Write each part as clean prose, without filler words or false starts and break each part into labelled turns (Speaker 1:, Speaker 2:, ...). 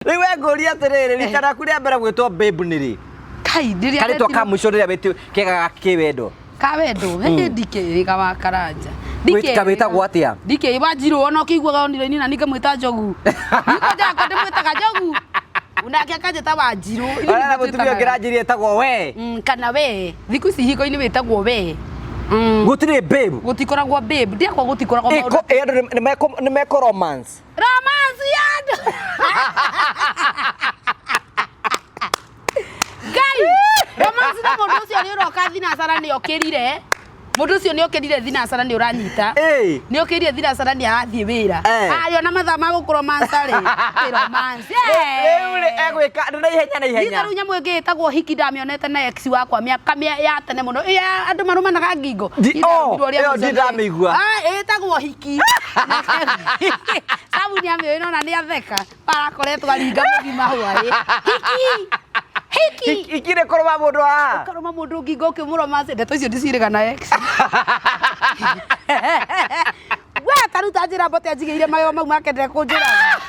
Speaker 1: Rĩu we ngũria atĩrĩrĩ, rita rĩaku rĩa mbere gwĩtwo babe nĩ rĩ?
Speaker 2: Kai rĩrĩa
Speaker 1: Karĩtwa ka
Speaker 2: ndetirwo-
Speaker 1: mũico rĩrĩa wĩtio kega ga kĩwendo.
Speaker 2: Ka wendo hĩndĩ ndikĩrĩga wa karanja.
Speaker 1: Wĩ- wĩtagwo atĩa?
Speaker 2: Ndikĩ wanjirũ ona ũkĩiguaga onire nina ningĩmwĩta njogu. Nĩkũnjaga ko ndĩmwĩtaga njogu. Nake akanjĩta wanjirũ. Ithuĩ
Speaker 1: Ona
Speaker 2: nĩtwĩtanaga.
Speaker 1: mũtumia ũngĩ ranjirie etagwo we.
Speaker 2: Kana we. Thikũ ici ihingo-inĩ wĩtagwo we.
Speaker 1: Gũtirĩ babe.
Speaker 2: Gũtikoragwo babe. Ndiakwa gũtikoragwo
Speaker 1: Ĩ,
Speaker 2: maũndũ.
Speaker 1: ĩ, andũ nĩ mekũ romance.
Speaker 2: Romance ya andũ. Ngai, romance na mũndũ ũcio nĩ ũroka thinacara nĩ okĩrire. Mũndũ ũcio nĩ okĩrire thinacara nĩ ũranyita.
Speaker 1: Ĩ.
Speaker 2: Nĩ okĩrire thinacara nĩ arathiĩ wĩra.
Speaker 1: Eh.
Speaker 2: Arĩ ona mathaa ma gũkũromance rĩ. Ĩ romance.
Speaker 1: Rĩu rĩ egwĩka nĩ na ihenya na ihenya.
Speaker 2: Nĩ rĩu nyamũ ĩngĩ ĩtagwo hiki ndamĩonete na ex wakwa mĩaka ya tene mũno. Ĩ ya andũ marũmanaga ngingo.
Speaker 1: Ndi- oh,
Speaker 2: Ndarũmirwo rĩa
Speaker 1: ĩyo
Speaker 2: mũico nĩ-
Speaker 1: ndindamĩigua.
Speaker 2: Ah, ĩtagwo hiki. Sabu nĩ amĩũĩ nona nĩ atheka. Arakoretwo aringa mũgima hwaĩ. Hiki. Hiki.
Speaker 1: Hiki nĩ kũrũma mũndũ haha.
Speaker 2: Ũkarũma mũndũ ngingo ũkĩmũromance. Ndeto icio ndicirĩga na ex. We ta rĩu ta njĩra mbote anjigĩire magego mau make ndekũnjũraga.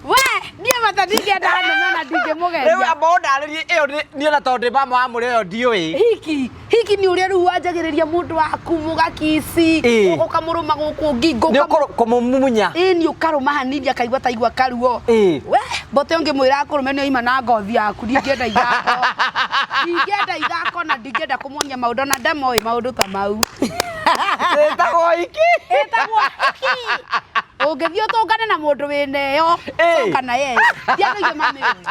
Speaker 2: We niĩ mata ndingĩenda nũme na
Speaker 1: Rĩu
Speaker 2: ndingĩmũgeria.
Speaker 1: amba ũndarĩrie ĩyo niĩ na tondũ ndĩ mama wa mũrĩ ĩyo ndiũĩ.
Speaker 2: Hiki hiki nĩ ũrĩa rĩu wanjagĩrĩria mũndũ waku mũgakici
Speaker 1: Ĩĩ.
Speaker 2: ũkamũrũma gũkũ ngingo
Speaker 1: Nĩ kũmũmumunya.
Speaker 2: ĩĩ nĩ ũkarũma hanini akaigua ta igua karuo.
Speaker 1: Ĩĩ.
Speaker 2: We mbote ũngĩmwĩra akũrũme nĩ oima na ngothi yaku ndingĩenda ithako ndingĩenda ithako na ndingĩenda kũmuonia maũndũ na ndamoĩ maũndũ ta mau.
Speaker 1: Ĩtagwo hiki.
Speaker 2: Ĩtagwo hiki. Ũngĩthiĩ ũtũngane na mũndũ wĩna ĩyo
Speaker 1: Ĩĩ.
Speaker 2: coka na yeye. Ti andũ aingĩ mamĩũĩ.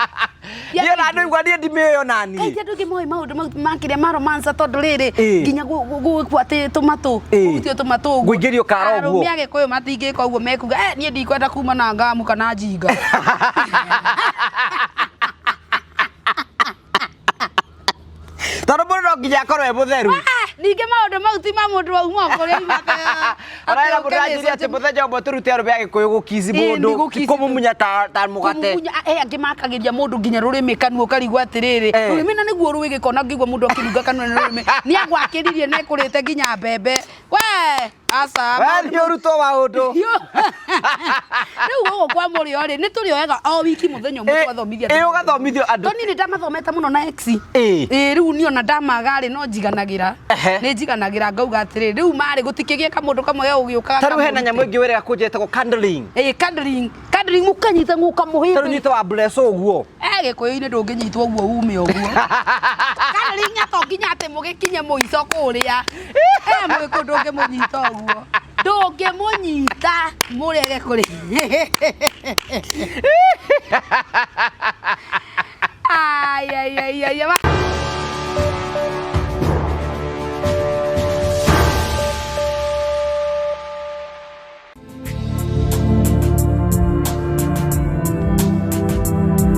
Speaker 2: Ti
Speaker 1: Niĩ
Speaker 2: andũ
Speaker 1: ona
Speaker 2: aingĩ.
Speaker 1: ndũigua niĩ ndimĩũĩ ona
Speaker 2: Kaingĩ
Speaker 1: niĩ.
Speaker 2: andũ aingĩ moĩ maũndũ mau ma kĩrĩa ma romance tondũ rĩrĩ
Speaker 1: Ĩĩ.
Speaker 2: nginya gwĩkwo atĩ tũmatũ
Speaker 1: Ĩĩ.
Speaker 2: kũhutio tũmatũ ũguo.
Speaker 1: Kũingĩrio kara ũguo.
Speaker 2: Arũme Agĩkũyũ matingĩka ũguo mekuga eh, niĩ ndikwenda kuma na ngamu kana njinga.
Speaker 1: Tondũ mũndũ no nginya akorwo e mũtheru.
Speaker 2: Ah, ningĩ maũndũ mau ti ma mũndũ wauma kũrĩa aumĩte.
Speaker 1: Ũraĩra mũndũ anjĩrie atĩ mũthenya ũmwe tũrute arũme Agĩkũyũ gũkici
Speaker 2: Ĩĩ, nĩ
Speaker 1: mũndũ
Speaker 2: gũkici.
Speaker 1: kũmumunya ta mũgate.
Speaker 2: Kũmumunya, eh, angĩ makagĩria mũndũ nginya rũrĩmĩ kanua ũkarigwo atĩrĩrĩ
Speaker 1: Eh.
Speaker 2: rũrĩmĩ na nĩguo rwĩ gĩko na ngĩigua mũndũ akĩrunga kanua na rũrĩmĩ nĩ agwakĩririe na ekũrĩte nginya mbembe we aca
Speaker 1: We nĩ ũrutwo maũndũ.
Speaker 2: Rĩu gũkũ kwa mũrĩo rĩ nĩ tũrĩoyaga o wiki mũthenya ũmwe
Speaker 1: Ĩ,
Speaker 2: twathomithia
Speaker 1: ĩ, ũgathomithio andũ.
Speaker 2: Tondũ niĩ nĩ ndamathomete mũno na ex.
Speaker 1: Ĩ.
Speaker 2: Ĩ, rĩu niĩ ona ndamaga rĩ no njiganagĩra.
Speaker 1: Ehe.
Speaker 2: Nĩ njiganagĩra ngauga atĩrĩrĩ rĩu marĩ gũtikĩgĩe kamũndũ kamwe ge gũgĩũka
Speaker 1: Ta rĩu hena nyamũ ĩngĩ wĩrĩga kũnjia ĩtagwo candling.
Speaker 2: Ĩ, cuddling cuddling mũkanyita
Speaker 1: Ta rĩu
Speaker 2: mũkamũhĩmbĩria.
Speaker 1: nyite wa bless ũguo.
Speaker 2: Eh, gĩkũyũ-inĩ ndũngĩnyitwo ũguo ume ũguo. Cuddling to nginya atĩ mũgĩkinye mũico kũrĩa. Eh, mũgĩkũyũ ndũngĩmũnyita ũguo. Ndũngĩmũnyita mũrege kũrĩ. Ai, ai, ai, ai, ai.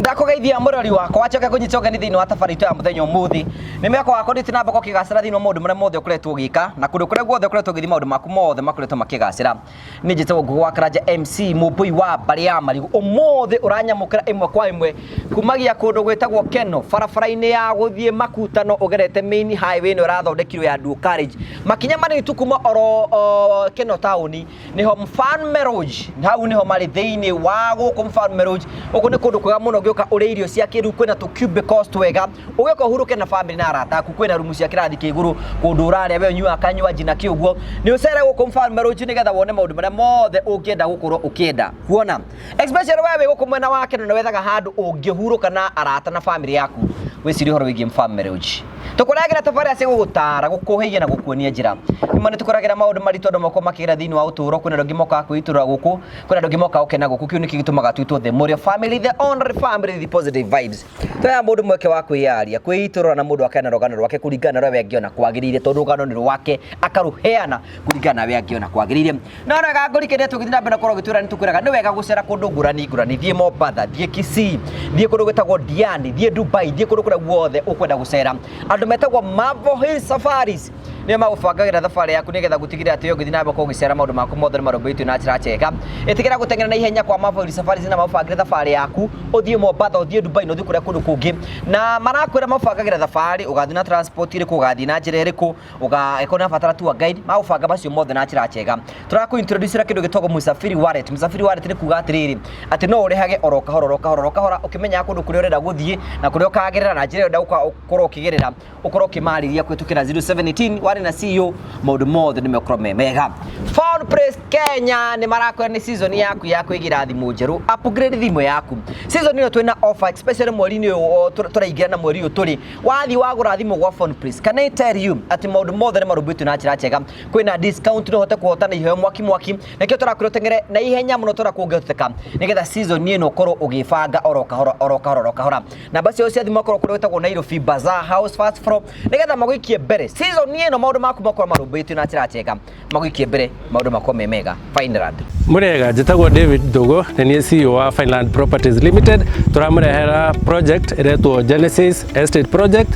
Speaker 1: Ndakũgeithia mũrori wakwa wacoke kũnyita ũgeni thĩinĩ wa tabarĩra itũ ya mũthenya ũmũthĩ. Nĩ mwĩhoko wakwa ndĩte na mbako ũkĩgacĩra thĩinĩ wa maũndũ marĩa mothe ũkoretwo ũgĩka na kũndũ kũrĩa guothe ũkoretwo ũgĩthiĩ maũndũ maku mothe makoretwo makĩgacĩra. Nĩ njĩtagwo Ngũgĩ wa Karanja MC mũmbũi wa mbarĩ ya marigũ. Ũmũthĩ ũranyamũkĩra ĩmwe kwa ĩmwe kumagia kũndũ gwĩtagwo Keno barabara-inĩ ya gũthiĩ Makutano ũgerete main highway ĩno ĩrathondekirwo ya Dual Carriage. Makinya manini tu kuma oro Keno taũni niho Mfalme Lodge, hau niho marĩ thĩinĩ wa gũkũ Mfalme Lodge. Gũkũ nĩ kũndũ kwega mũno ũngĩũka ũrĩe irio cia kĩrĩu, kwĩna tũ cubicles twega, ũgĩũka ũhurũke na family na arata aku, kwĩna rumu cia kĩrathi kĩa igũrũ, kũndũ ũrarĩa we ũnyuaga kanywaji na kĩ ũguo. Nĩ ũcere gũkũ Mfalme Lodge nĩgetha wone maũndũ marĩa mothe ũngĩenda gũkorwo ũkĩenda kuona. Especially we wĩ gũkũ mwena wa Keno na wethaga handũ ũngĩhurũka na arata na family yaku, wĩcirie ũhoro wĩgiĩ Mfalme Lodge. Tũkũrehagĩra tabarĩra cia gũgũtara, gũkũhĩgia na gũkuonia njĩra. Rĩmwe nĩ tũkũrehagĩra maũndũ maritũ andũ makoragwo makĩgera thĩinĩ wa ũtũũro, kwĩna andũ angĩ mokaga kwĩitũrũra gũkũ, kwĩna andũ angĩ mokaga gũkena gũkũ, kĩu nĩkĩo gĩtũmaga twĩtwo the Mũrĩo family, the only family with positive vibes. Tũheaga mũndũ mweke wa kwĩyaria, kwĩitũrũra na mũndũ akaheana rũgano rwake kũringana na ũrĩa we angĩona kwagĩrĩire, tondũ rũgano nĩ rwake, akarũheana kũringana na ũrĩa angĩona kwagĩrĩire. No nĩ wega ngũrikĩrie tũgĩthiĩ na mbere na gũkorwo ũgĩtwĩra nĩ tũkwĩraga nĩ wega gũcera kũndũ ngũrani ngũrani, thiĩ Mombatha, thiĩ Kisii, thiĩ kũndũ gwĩtagwo Diani, thiĩ Dubai, thiĩ kũndũ kũrĩa kũrĩa guothe ũkwenda gũcera. Andũ metagwo Marvel Hill Safaris nĩo magũbangagĩra thabarĩ yaku nĩgetha gũtigĩrĩra atĩ ũngĩthiĩ na mbere gũcera maũndũ maku mothe nĩ marũmbũĩtio na njĩra njega. Ĩtĩkĩra gũteng'era na ihenya kwa Marvel Hill Safaris na magũbangĩre thabarĩ yaku ũthiĩ Mombatha, ũthiĩ Dubai na ũthiĩ kũrĩa kũndũ kũngĩ. Na marakwĩra magũbangagĩra thabarĩ, ũgathiĩ na transport ĩrĩkũ, ũgathiĩ na njĩra ĩrĩkũ, ũgagĩkorwo nĩ ũrabatara tour guide, magũbanga macio mothe na njĩra njega. Tũrakũ introduce kĩndũ gĩtagwo Msafiri Wallet. Msafiri Wallet nĩ kuga atĩrĩrĩ, atĩ no ũrĩhage oro kahora oro kahora oro kahora ũkĩmenyaga kũndũ kũrĩa ũrenda gũthiĩ na kũrĩa ũkagerera na njĩra ĩrĩa ũrenda gũkorwo ũkĩgerera, ũkorwo ũkĩmarĩria kũhĩtũkĩra 017 warĩ na CEO, maũndũ mothe nĩ megũkorwo me mega. Phone Place Kenya nĩ marakwĩra nĩ season yaku ya kwĩgĩra thimũ njerũ, upgrade thimũ yaku. Season ĩno twĩna offer especially mweri-inĩ ũyũ tũraingĩra na mweri ũyũ tũrĩ, wathiĩ wagũra thimũ gwa Phone Place, can I tell you atĩ maũndũ mothe nĩ marũmbũĩtio na njĩra njega. Kwĩna discount no ũhote kũhotana iheo mwaki mwaki, nĩkĩo tũrakwĩra ũteng'ere na ihenya mũno tũrĩa kũngĩhoteka nĩgetha season ĩno ũkorwo ũgĩbanga oro kahora oro kahora oro kahora. Namba ciao cia thimũ akorwo kũrĩa gwĩtagwo Nairobi Bazaar House first floor nĩgetha magũikie mbere season ĩno maũndũ maku makorwo marũmbũĩtio na njĩra njega, magũikie mbere maũndũ makorwo me mega. Fineland.
Speaker 3: Murega, njĩtagwo David Ndũgũ, nĩ niĩ CEO wa Fineland Properties Limited. Tũramũrehera project ĩretwo Genesis Estate Project.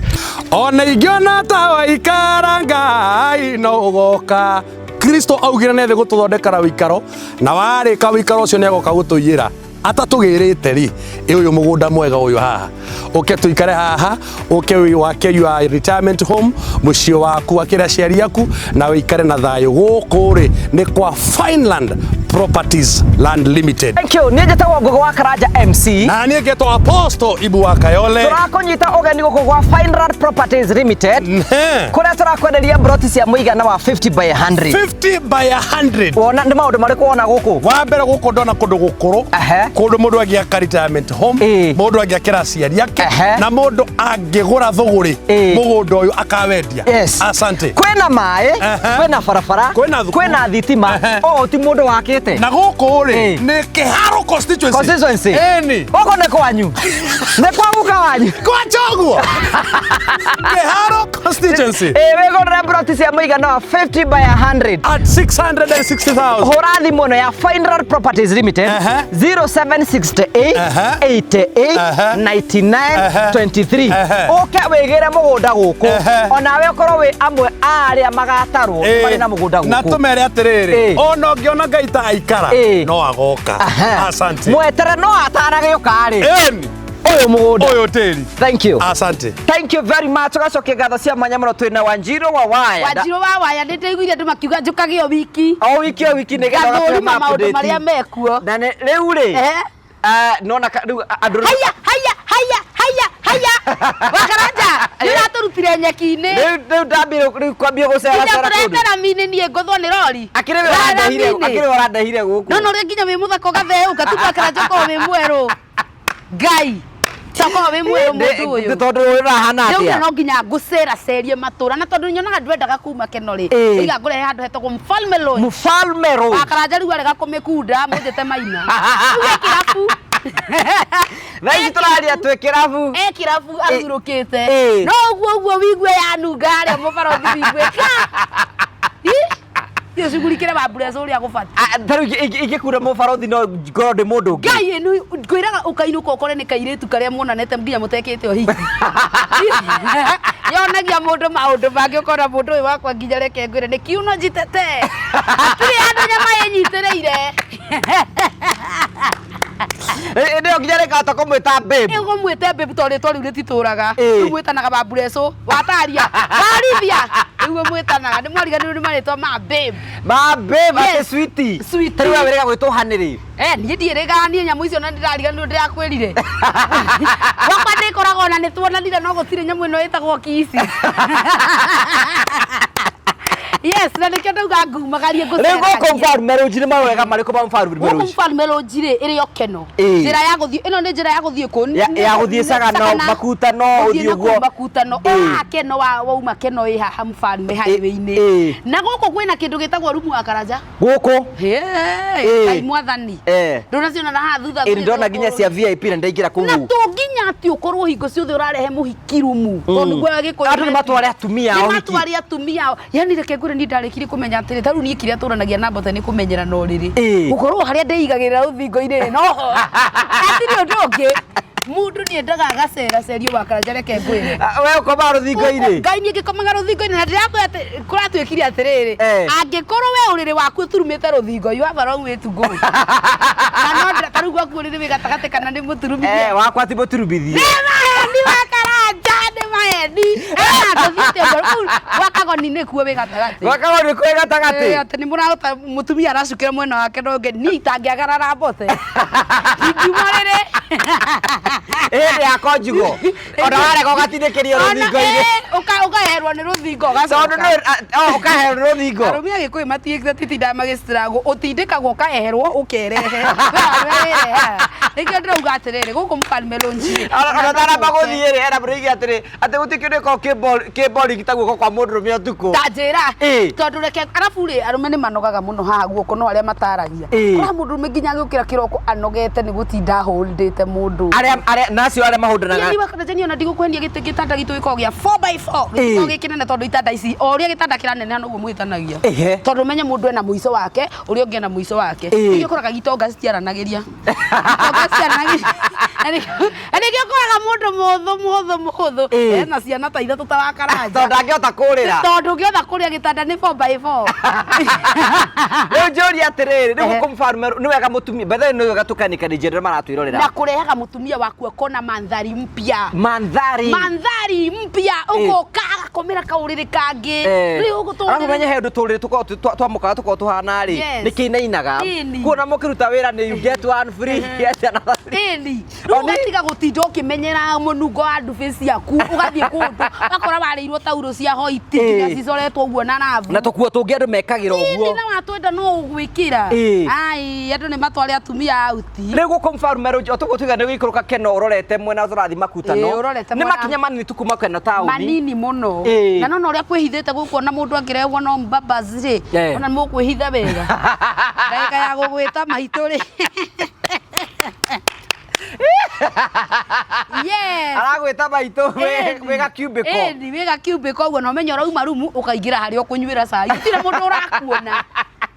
Speaker 4: Ona ingĩona ta waikara Ngai no ũgoka. Kristo augire nĩ thĩ gũtũthondekera wĩikaro, na warĩka wĩikaro ũcio nĩ agoka gũtũiyĩra. Atatũgĩrĩte rĩ, ĩ ũyũ mũgũnda mwega ũyũ haha, ũke tũikare haha, ũke wake your retirement home, mũciĩ waku wakĩre aciari aku na ũikare na thayũ. Gũkũ rĩ nĩ kwa Fineland Properties Land Limited.
Speaker 1: Thank you. Niĩ njĩtagwo Ngũgĩ wa Karanja MC.
Speaker 4: Na niĩ ngetwo Apostle Ibu wa Kayole.
Speaker 1: Tũrakũnyita ũgeni gũkũ gwa Fineland Properties Limited kũrĩa tũrakwenderia broti cia mũigana wa 50 by 100.
Speaker 4: 50 by 100.
Speaker 1: Wona nĩ maũndũ marĩkũ wona gũkũ?
Speaker 4: Wa mbere gũkũ ndona kũndũ gũkũrũ, kũndũ mũndũ angĩaka retirement home, mũndũ angĩakĩra aciari ake, na mũndũ angĩgũra thũgũrĩ mũgũnda ũyũ akawendia.
Speaker 1: Yes.
Speaker 4: Asante.
Speaker 1: Kwĩna maĩ, kwĩna barabara,
Speaker 4: Kwĩna thukuru,
Speaker 1: kwĩna thitima, ũũ ti mũndũ wakĩte.
Speaker 4: Na gũkũ rĩ nĩ Kĩharũ constituency.
Speaker 1: Constituency.
Speaker 4: Ĩni.
Speaker 1: Gũkũ nĩ kwanyu. Nĩ kwa guka wanyu.
Speaker 4: Kwa Choguo. Kĩharũ constituency.
Speaker 1: Ĩ wĩgũrĩre broti cia mũigana wa 50 by 100
Speaker 4: at 660,000.
Speaker 1: Hũra thimũ ĩno ya Fineland Properties Limited 0768 88 99 23 ũke wĩgĩre mũgũnda gũkũ, onawe ũkorwo wĩ amwe a arĩa magatarwo marĩ na mũgũnda
Speaker 4: Na
Speaker 1: gũkũ.
Speaker 4: tũmere atĩrĩrĩ, ona ũngĩona Ngai ta aikara no agoka. Asante.
Speaker 1: Mwetere no ataragĩũka rĩ.
Speaker 4: Ĩni.
Speaker 1: Ũyũ mũgũnda.
Speaker 4: Ũyũ tĩri.
Speaker 1: Thank you.
Speaker 4: Asante.
Speaker 1: Thank you very much. Tũgacokia ngatho cia mwanya mũno twĩna Wanjirũ wa Waya.
Speaker 2: Wanjirũ wa Waya nĩ ndĩiguire andũ makiuga njũkage o wiki.
Speaker 1: O wiki o wiki nĩgetha
Speaker 2: Ngathũrima
Speaker 1: ũgatũhe
Speaker 2: maũndũ
Speaker 1: update.
Speaker 2: marĩa mekuo.
Speaker 1: Na rĩu rĩ, nona rĩu andũ
Speaker 2: Haya haya haya haya haya. Wakaranja, nĩ ũratũrutire nyeki-inĩ.
Speaker 1: Rĩu rĩu ndambire rĩu kwambia gũcera
Speaker 2: Nginya
Speaker 1: cera kũndũ.
Speaker 2: tũrete rami-inĩ niĩ ngũthwo nĩ rori.
Speaker 1: Akĩrĩ we ũrandehire, akĩrĩ we ũrandehire gũkũ.
Speaker 2: No no rĩ nginya wĩ mũthaka ũgatheũka tu Wakaranja ũkorwo wĩ mwerũ. Ngai. Tokorwo wĩ mwerũ mũndũ ũyũ.
Speaker 1: Tondũ ũyũ ũrahana
Speaker 2: Rĩu
Speaker 1: atĩa?
Speaker 2: no nginya ngũceracerie matũra na tondũ nyonaga ndwendaga kuma Keno rĩ, iga ngũrehe handũ hetagwo Mfalme Lodge.
Speaker 1: Mfalme Lodge.
Speaker 2: Wakaranja rĩu arega kũmĩkunda mũnjĩte Maina. Rĩu e kĩrabu.
Speaker 1: Thaa ici tũraria twĩ kĩrabu.
Speaker 2: E kĩrabu ahurũkĩte. No ũguo ũguo wigue yanunga harĩa mũbarothi wigue ka. Thiĩ ũcugurikĩre wambureca ũrĩa gũbatiĩ.
Speaker 1: Ta rĩu ingĩkunda mũbarothi no ngorwo ndĩ mũndũ ũngĩ.
Speaker 2: Ngai ĩno ngwĩraga ũkainũka ũkore nĩ kairĩtu karĩa muonanĩte nginya mũtekĩte ũhiki. Yonagia mũndũ maũndũ mangĩ ũkona mũndũ ũyũ wakwa nginya reke ngwĩre nĩ kiuno njitete. Hatirĩ handũ nyama ĩnyitĩrĩire.
Speaker 1: Ĩndĩ ĩyo nginya rĩkahota kũmwĩta babe.
Speaker 2: Ĩgũmwĩte babe tondũ rĩtwa rĩu rĩtitũraga. Rĩu mwĩtanaga wamburecũ, wataria, warithia. Rĩu mwĩtanaga, nĩ mwariganĩirwo nĩ marĩtwa ma babe.
Speaker 1: Ma babe, atĩ
Speaker 2: Yes.
Speaker 1: sweetie.
Speaker 2: Sweetie.
Speaker 1: Ta rĩu we wĩrĩga gwĩtwo honey rĩ?
Speaker 2: Niĩ ndiĩrĩgaga niĩ nyamũ icio na ndĩrariganĩirwo ndĩrakwĩrire. Gwakwa ndĩkoragwo na nĩtuonanire no gũtirĩ nyamũ ĩno ĩtagwo kici. Yes, na nĩkĩo ndauga ngumagarie
Speaker 1: Rĩu gũkũ
Speaker 2: ngũceragie.
Speaker 1: Mfalme Lodge nĩ mawega marĩkũ ma Mfalme
Speaker 2: Gũkũ
Speaker 1: Lodge?
Speaker 2: Mfalme Lodge rĩ ĩrĩ o Keno. Njĩra ya gũthiĩ ĩno nĩ njĩra ya gũthiĩ kũ?
Speaker 1: Ya gũthiĩ Sagana, Makutano,
Speaker 2: Gũthiĩ
Speaker 1: ũthiĩ
Speaker 2: na
Speaker 1: ũguo.
Speaker 2: kũu Makutano. Haha Keno wauma Keno ĩ haha Mfalme highway-inĩ. Na gũkũ kwĩna kĩndũ gĩtagwo rumu wa Karanja.
Speaker 1: Gũkũ?
Speaker 2: Ngai mwathani. Ndũnaciona na haha thutha.
Speaker 1: Ĩ, ndona nginya cia VIP na ndaingĩra kũu.
Speaker 2: Na to nginya atĩ ũkorwo hingo ciothe ũrarehe mũhiki rumu. Tondũ nĩguo Gĩkũyũ
Speaker 1: Andũ nĩ matware atumia ao
Speaker 2: Nĩ
Speaker 1: hiki.
Speaker 2: matware atumia ao. Yani reke ngwĩre niĩ ndarĩkirie kũmenya atĩrĩ, ta rĩu niĩ kĩrĩa tũranagia na Mbote nĩ kũmenyerana ũrĩrĩ. Gũkorwo harĩa ndĩigagĩrĩra rũthingo-inĩ rĩ, noho. Hatirĩ ũndũ ũngĩ. Mundu niendaga agaceracerio Wakaranja, reke ngwire.
Speaker 1: Ah, we ũkomaga rũthingo-inĩ?
Speaker 2: Ngai, niĩ ngĩkomaga rũthingo-inĩ na ndĩrakwĩra atĩ kũratuĩkire atĩrĩrĩ, angĩkorwo we ũrĩrĩ waku ũturumĩte rũthingo, you have a long way to go. Na no ta rĩu gwaku ũrĩrĩ wĩ gatagatĩ kana nĩ mũturumithie?
Speaker 1: Eh, wakwa ti mũturumithie.
Speaker 2: Nĩ maheni, Wakaranja, nĩ maheni. Ah, ndũthiĩte ũguo. Rĩu gwa Kagoni nĩkuo wĩ gatagatĩ.
Speaker 1: Gwakago nĩ kwĩ gatagatĩ.
Speaker 2: Eh, atĩ nĩ mũrahota mũtumia aracukĩra mwena wake na ũngĩ, niĩ itangĩagarara mbote ingiuma rĩrĩ.
Speaker 1: Ĩndĩ ya konjugo ona warega ũgatindĩkĩrio rũthingo-inĩ.
Speaker 2: Ũkaherwo nĩ rũthingo
Speaker 1: tondũ
Speaker 2: ũgacoka.
Speaker 1: Ũkaherwo nĩ rũthingo.
Speaker 2: Arũme a Gĩkũyũ matitindaga magĩstruggle, ũtindĩkagwo ũkaeherwo ũkerehe. Wĩrehaga. Nĩkĩo ndĩrauga atĩrĩrĩ, gũkũ Mfalme Lounge rĩ,
Speaker 1: ona
Speaker 2: no
Speaker 1: ũtanamba
Speaker 2: mũke.
Speaker 1: gũthiĩ rĩ, hena mũndũ oigire atĩrĩ atĩ gũtirĩ kĩndũ gĩkoragwo kĩ boring ta guoko kwa mũndũrũme ũtukũ.
Speaker 2: Ta njĩra. Tondũ reke arabu rĩ, arũme nĩ manogaga mũno haha guoko, no arĩa mataragia. Kũrĩa mũndũrũme nginya agĩũkĩra kĩroko anogete nĩ gũtinda holdĩte mũndũ.
Speaker 1: Arĩa nacio arĩa mahũndanaga.
Speaker 2: Niĩ Wakaranja, niĩ ona ndigũkũhenia, gĩtĩ gĩtanda gitũ gĩkoragwo gĩa 4x4, gĩtikoragwo gĩ kĩnene, tondũ itanda ici, o ũrĩa gĩtanda kĩraneneha noguo mwĩtanagia. Tondũ ũmenye mũndũ ena mũico wake, ũrĩa ũngĩ ena mũico wake. Nĩkĩo ũkoraga itonga citiaranagĩria. Itonga citiaranagĩria. Na nĩkĩo ũkoraga mũndũ mũhũthũ mũhũthũ mũhũthũ ena ciana ta ithatũ ta Wakaranja.
Speaker 1: Tondũ ndangĩhota kũrĩra.
Speaker 2: Tondũ ũngĩhota kũrĩa gĩtanda nĩ 4x4.
Speaker 1: Rĩu njũrie atĩrĩrĩ, rĩu gũkũ Mfalme nĩ wega mũtumia, by the way, nĩ wega tũkanĩkanĩria arĩa maratwĩrorera.
Speaker 2: Na kũrehaga mũtumia waku akona mandhari mpya.
Speaker 1: Mandhari.
Speaker 2: Mandhari mpya, ũgoka agakomera kaũrĩrĩ kangĩ. Rĩu ũguo
Speaker 1: Arabu menye he ũndũ tũrĩrĩ tũkoragwo twamũkaga tũkoragwo tũhana rĩ, nĩ kĩinainaga. Kuona mũkĩruta wĩra nĩ you get one free, get another free.
Speaker 2: Ĩni rĩu ũgatiga gũtinda ũkĩmenyera mũnungo wa ndubĩ ciaku, ũgathiĩ kũndũ ũgakora warĩirwo taurũ cia hoiti nginya cicoretwo ũguo na rabu.
Speaker 1: Na tũkuo tũngĩ andũ mekagĩra ũguo.
Speaker 2: Na watwenda no ũgwĩkĩra. Ai, andũ nĩ matware atumia auti.
Speaker 1: Rĩu gũkũ Mfalme rĩ, o tũguo tuiga nĩ gũikũrũka Keno ũrorete mwena tũrathiĩ Makutano.
Speaker 2: Ĩĩ, ũrorete
Speaker 1: nĩ makinya manini tu kuma Keno taũni.
Speaker 2: Manini mũno. Na nona ũrĩa kwĩhithĩte gũkũ, ona mũndũ angĩrehwo no mbabas rĩ, ona mũkwĩhitha wega ndagĩka ya gũgwĩta maitũ rĩ. Yes.
Speaker 1: Aragwĩta maitũ wĩ gakiumbĩko.
Speaker 2: Ĩni, wĩ gakiumbĩko ũguo, na ũmenye ũrauma rumu ũkaingĩra harĩa ũkũnyuĩra cai, gũtirĩ mũndũ ũrakuona.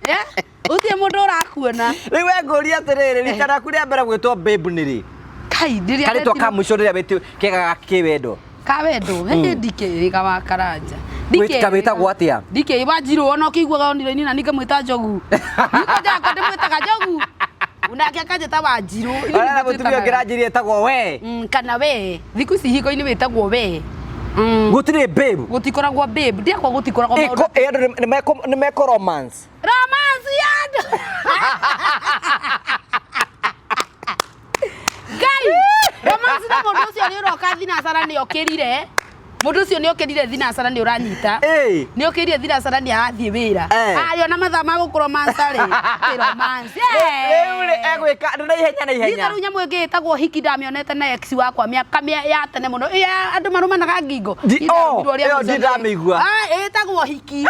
Speaker 2: Eh? Gũtirĩ mũndũ ũrakuona.
Speaker 1: Rĩu we ngũria atĩrĩrĩ, rita rĩaku rĩa mbere gwĩtwo babe nĩ rĩ?
Speaker 2: Kai, rĩrĩa
Speaker 1: Karĩtwa ka mũico rĩrĩa wĩtĩ kega ga kĩwendo.
Speaker 2: Kawendo hĩndĩ ndikĩrĩga Wakaranja.
Speaker 1: Kawĩtagwo atĩa?
Speaker 2: Ndikĩ Wanjirũ, ona ũkĩiguaga onire na ningĩmwĩta Njogu, nĩkũnjakwa ndĩmwĩtaga Njogu nake akanjĩta Wanjirũ. Ithuĩ
Speaker 1: Ona
Speaker 2: nĩtwĩtanaga.
Speaker 1: mũtumia ũngĩ ranjĩria etagwo we.
Speaker 2: Kana we thikũ ici hingo-inĩ wĩtagwo we.
Speaker 1: Gũtirĩ babe.
Speaker 2: Gũtikoragwo babe, ndiakwa gũtikoragwo maũndũ.
Speaker 1: Andũ nĩ meko romance.
Speaker 2: Romance ya andũ. Ngai, romance na mũndũ ũcio nĩ ũroka thinacara nĩ okĩrire. Mũndũ ũcio nĩ okĩrire thinacara, nĩ ũranyita. Nĩ okĩrire thinacara, nĩ arathiĩ wĩra. Arĩ ona mathaa ma gũkũromance rĩ. Ĩ romance.
Speaker 1: Rĩu rĩ egwĩka nĩ na ihenya na ihenya.
Speaker 2: Nĩ rĩu nyamũ ĩngĩ ĩtagwo hiki ndamĩonete na ex wakwa mĩaka ya tene mũno. Ĩ ya andũ marũmanaga ngingo.
Speaker 1: Ndi-
Speaker 2: Niĩ
Speaker 1: oh,
Speaker 2: ndarumirwo rĩa
Speaker 1: ĩyo
Speaker 2: mũico
Speaker 1: ndirĩ ndamĩigua.
Speaker 2: Ah, ĩtagwo hiki.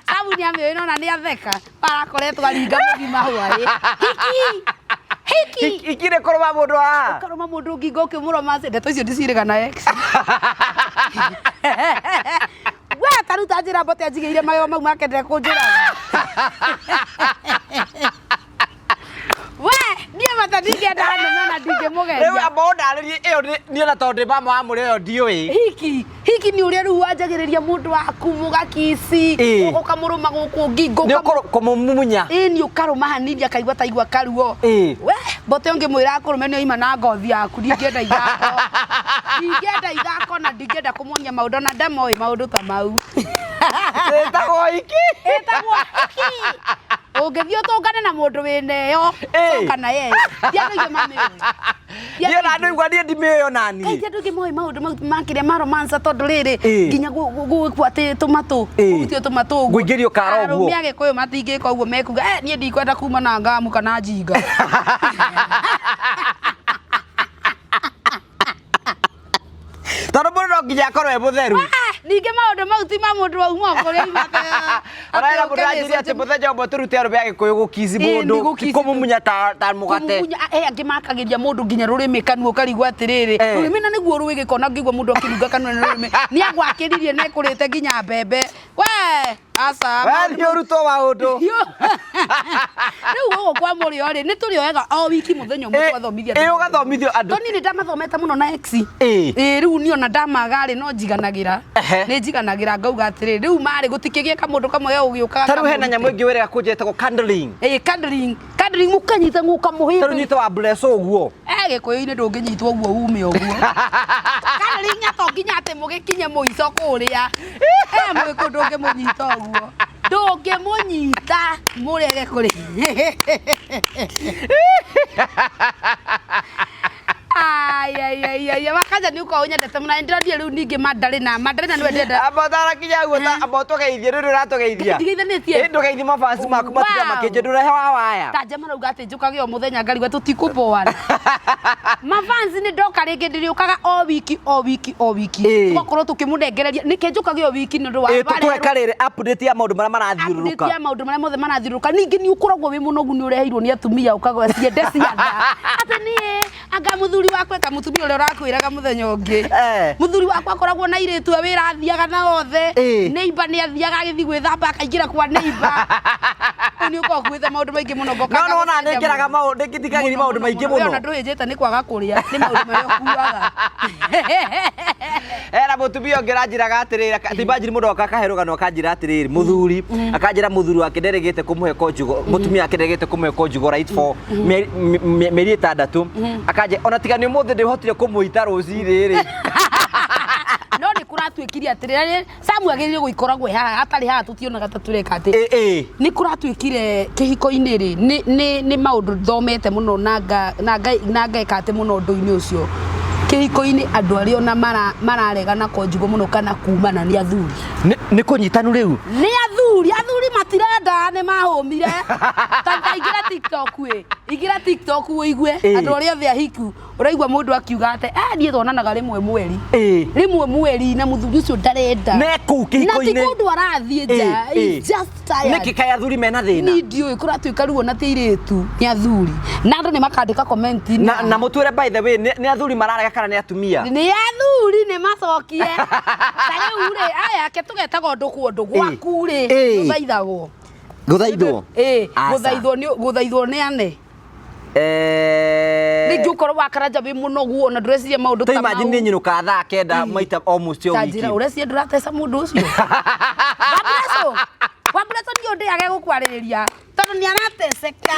Speaker 2: Sabu nĩ amĩũĩ nona nĩ atheka. Arakoretwo aringa mũgima hwaĩ. Hiki. Hiki.
Speaker 1: Hiki nĩ kũrũma mũndũ haha.
Speaker 2: Ũkarũma mũndũ ngingo ũkĩmũromance. Ndeto icio ndicirĩga na ex. We ta rĩu ta njĩra mbote anjigĩire magego mau make ndekũnjũraga. We niĩ mata ndingĩenda hanene na ndingĩmũgeria.
Speaker 1: Rĩu amba ũndarĩrie ĩyo niĩ na tondũ ndĩ mama wa mũrĩ ĩyo ndiũĩ.
Speaker 2: Hiki hiki nĩ ũrĩa rĩu wanjagĩrĩria mũndũ waku mũgakici, ũkamũrũma gũkũ ngingo.
Speaker 1: Nĩ kũmũmumunya.
Speaker 2: Ĩni, ũkarũma hanini akaigua taigua karuo. We mbote ũngĩmwĩra akũrũme nĩ oima na ngothi yaku. Ndingĩenda ithako, ndingĩenda ithako na ndingĩenda kũmuonia maũndũ ona ndamoĩ maũndũ ta mau.
Speaker 1: Ĩtagwo hiki.
Speaker 2: Ĩtagwo hiki. Ũngĩthiĩ ũtũngane na mũndũ wĩna ĩyo, coka na yeye. Ti andũ aingĩ mamĩũĩ.
Speaker 1: Niĩ ona ndũigua niĩ ndimĩũĩ ona niĩ.
Speaker 2: Kaingĩ andũ aingĩ moĩ maũndũ mau makĩria ma romance, tondũ rĩrĩ nginya gwĩkwo atĩ tũmatũ, kũrutio tũmatũ ũguo.
Speaker 1: Kũingĩrio kara ũguo.
Speaker 2: Arũme Agĩkũyũ matingĩka ũguo, mekuga niĩ ndikwenda kuma na ngamu kana njinga.
Speaker 1: Tondũ mũndũ no nginya akorwo e mũtheru.
Speaker 2: Ah, ningĩ maũndũ mau ti ma mũndũ wauma kũrĩa aumĩte.
Speaker 1: Ona mũndũ anjĩrie atĩ mũthenya ũmwe tũrute arũme Agĩkũyũ gũkici
Speaker 2: Ĩĩ,
Speaker 1: mũndũ,
Speaker 2: nĩ gũkici.
Speaker 1: kũmumunya ta mũgate.
Speaker 2: Kũmumunya, angĩ makagĩria mũndũ nginya rũrĩmĩ kanua, ũkarigwo atĩrĩrĩ, rũrĩmĩ na nĩguo rwĩ gĩko, na ngĩigua mũndũ akĩrunga kanua na rũrĩmĩ nĩ agwakĩririe na ekũrĩte nginya mbembe we. Aca.
Speaker 1: We nĩ ũrutwo maũndũ.
Speaker 2: Rĩu gũkũ kwa mũrĩo rĩ, nĩ tũrĩoyaga o wiki mũthenya ũmwe tũgathomithia.
Speaker 1: Ĩ ũgathomithio andũ.
Speaker 2: Tondũ niĩ nĩ ndamathomete mũno na ex.
Speaker 1: Ĩ.
Speaker 2: Ĩ rĩu niĩ ona ndamaga rĩ no njiganagĩra.
Speaker 1: Ehe.
Speaker 2: Nĩ njiganagĩra ngauga atĩrĩ, rĩu marĩ gũtikĩgĩe kamũndũ kamwe ge gũgĩũkaga.
Speaker 1: Ta rĩu hena nyamũ ĩngĩ wĩrĩga kũnja ĩtagwo candling.
Speaker 2: Ĩ candling, candling mũkanyita
Speaker 1: Ta rĩu
Speaker 2: mũkamũhĩmbĩria.
Speaker 1: nyite wa bless ũguo.
Speaker 2: Eh gĩkũyũ-inĩ ndũngĩnyitwo ũguo ume ũguo. Kana ringa to nginya atĩ mũgĩkinye mũico kũrĩa. Eh mũgĩkũyũ ndũngĩmũnyita ũguo. Ndũngĩmũnyita mũrege kũrĩ. Ai ai ai ai wakanja nĩ ũkoragwo ũnyendete mũno. Ndĩronire rĩu ningĩ Mandarina. Mandarina nĩwe ndĩrenda.
Speaker 1: Amba ũtarakinya guo ta amba ũtũgeithie rĩu ũratũgeithia.
Speaker 2: Ndigeithanĩtie.
Speaker 1: Ĩ ndũgeithie mafans maku matinda
Speaker 2: Wow.
Speaker 1: makĩnjia ndũrehe wa waya.
Speaker 2: Ta nja marauga atĩ njũkage o mũthenya ngarigwo tũtikũboana. Mafans nĩ ndoka rĩngĩ ndĩrĩũkaga o wiki o wiki o wiki.
Speaker 1: Ĩ.
Speaker 2: Tũgakorwo tũkĩmũnengereria nĩkĩ njũkage o wiki nĩ ũndũ wa
Speaker 1: Ĩ tũkũhe karĩrĩ update ya maũndũ marĩa marathiũrũrũka.
Speaker 2: update ya maũndũ marĩa mothe marathiũrũrũka. Ningĩ nĩ ũkoragwo wĩ mũnogu nĩ ũreheirwo nĩ atumia ũkagwa ciende ciatha. Atĩ niĩ anga mũthuri wakwa eka mũtumia ũrĩa ũrakwĩraga mũthenya ũngĩ.
Speaker 1: Eh.
Speaker 2: Mũthuri wakwa akoragwo na airĩtu a wĩra athiaga na othe.
Speaker 1: Ĩ.
Speaker 2: Neighbor nĩ athiaga agĩthiĩ gwĩthamba akaingĩra kwa neighbor. Rĩu nĩ ũkoragwo ũkuĩte maũndũ maingĩ mũno ngoka.
Speaker 1: No nĩwona nĩ ngĩraga maũndũ nĩ maũndũ maingĩ
Speaker 2: Ona
Speaker 1: mũno.
Speaker 2: ndũhĩnjĩte nĩ kwaga kũrĩa nĩ maũndũ marĩa ũkuaga.
Speaker 1: Era mũtumia ũngĩ ũranjĩraga atĩrĩrĩ, ti imagine mũndũ oka akahe rũgano akanjĩra atĩrĩrĩ, mũthuri, akanjĩra mũthuri wake nderegete kũmũhe conjugal, mũtumia wake nderegete kũmũhe conjugal right for mĩeri 6, akanjĩra ona tiga nĩ ũmũthĩ ndĩhotire kũmũita rũcinĩ rĩ.
Speaker 2: No nĩ kũratuĩkire atĩrĩrĩ, Samu agĩrĩire gũikoragwo haha hatarĩ haha tũtionaga ta tũreka atĩ.
Speaker 1: Ĩ ĩ.
Speaker 2: Nĩ kũratuĩkire kĩhiko-inĩ rĩ, nĩ maũndũ thomete mũno na ngeka atĩ mũno ũndũ-inĩ ũcio. Kĩhiko-inĩ andũ arĩa ona mararegana conjugal mũno kana kumana nĩ athuri.
Speaker 1: Nĩ kũnyitanu rĩu?
Speaker 2: Nĩ athuri, athuri matirenda nĩ mahũmire. Ta ingĩra TikTok ĩ, ingĩra TikTok ũigue andũ arĩa othe ahiku, ũraigua mũndũ akiuga atĩ niĩ tuonanaga rĩmwe mweri. Rĩmwe mweri na mũthuri ũcio ndarenda.
Speaker 1: Ne kũu kĩhiko-inĩ.
Speaker 2: Na ti kũndũ arathiĩ nja, he's just tired.
Speaker 1: Nĩkĩ kaĩ athuri mena thĩna?
Speaker 2: Niĩ ndiũĩ kũratuĩka ruo na ti airĩtu, nĩ athuri. Na andũ nĩ makandĩka comment
Speaker 1: Na mũtwĩre by the way, nĩ athuri mararega kana nĩ atumia?
Speaker 2: Nĩ athuri nĩ macokie. Ta rĩu rĩ, aya ake tũgetaga ũndũ kwa ũndũ gwaku rĩ, gũthaithagwo.
Speaker 1: Gũthaithwo?
Speaker 2: Ĩ, gũthaithwo nĩ ane. Rĩngĩ ũkorwo wakaranja wĩ mũnogu ona ndũreciria maũndũ ta
Speaker 1: mau. Imagine nĩ nyinũkaga thaa 9 maita almost o
Speaker 2: Ta
Speaker 1: wiki.
Speaker 2: njĩra ũreciria ndũrateca mũndũ ũcio. Wambureco niĩ ũndĩage gũkwarĩrĩria tondũ nĩ arateceka.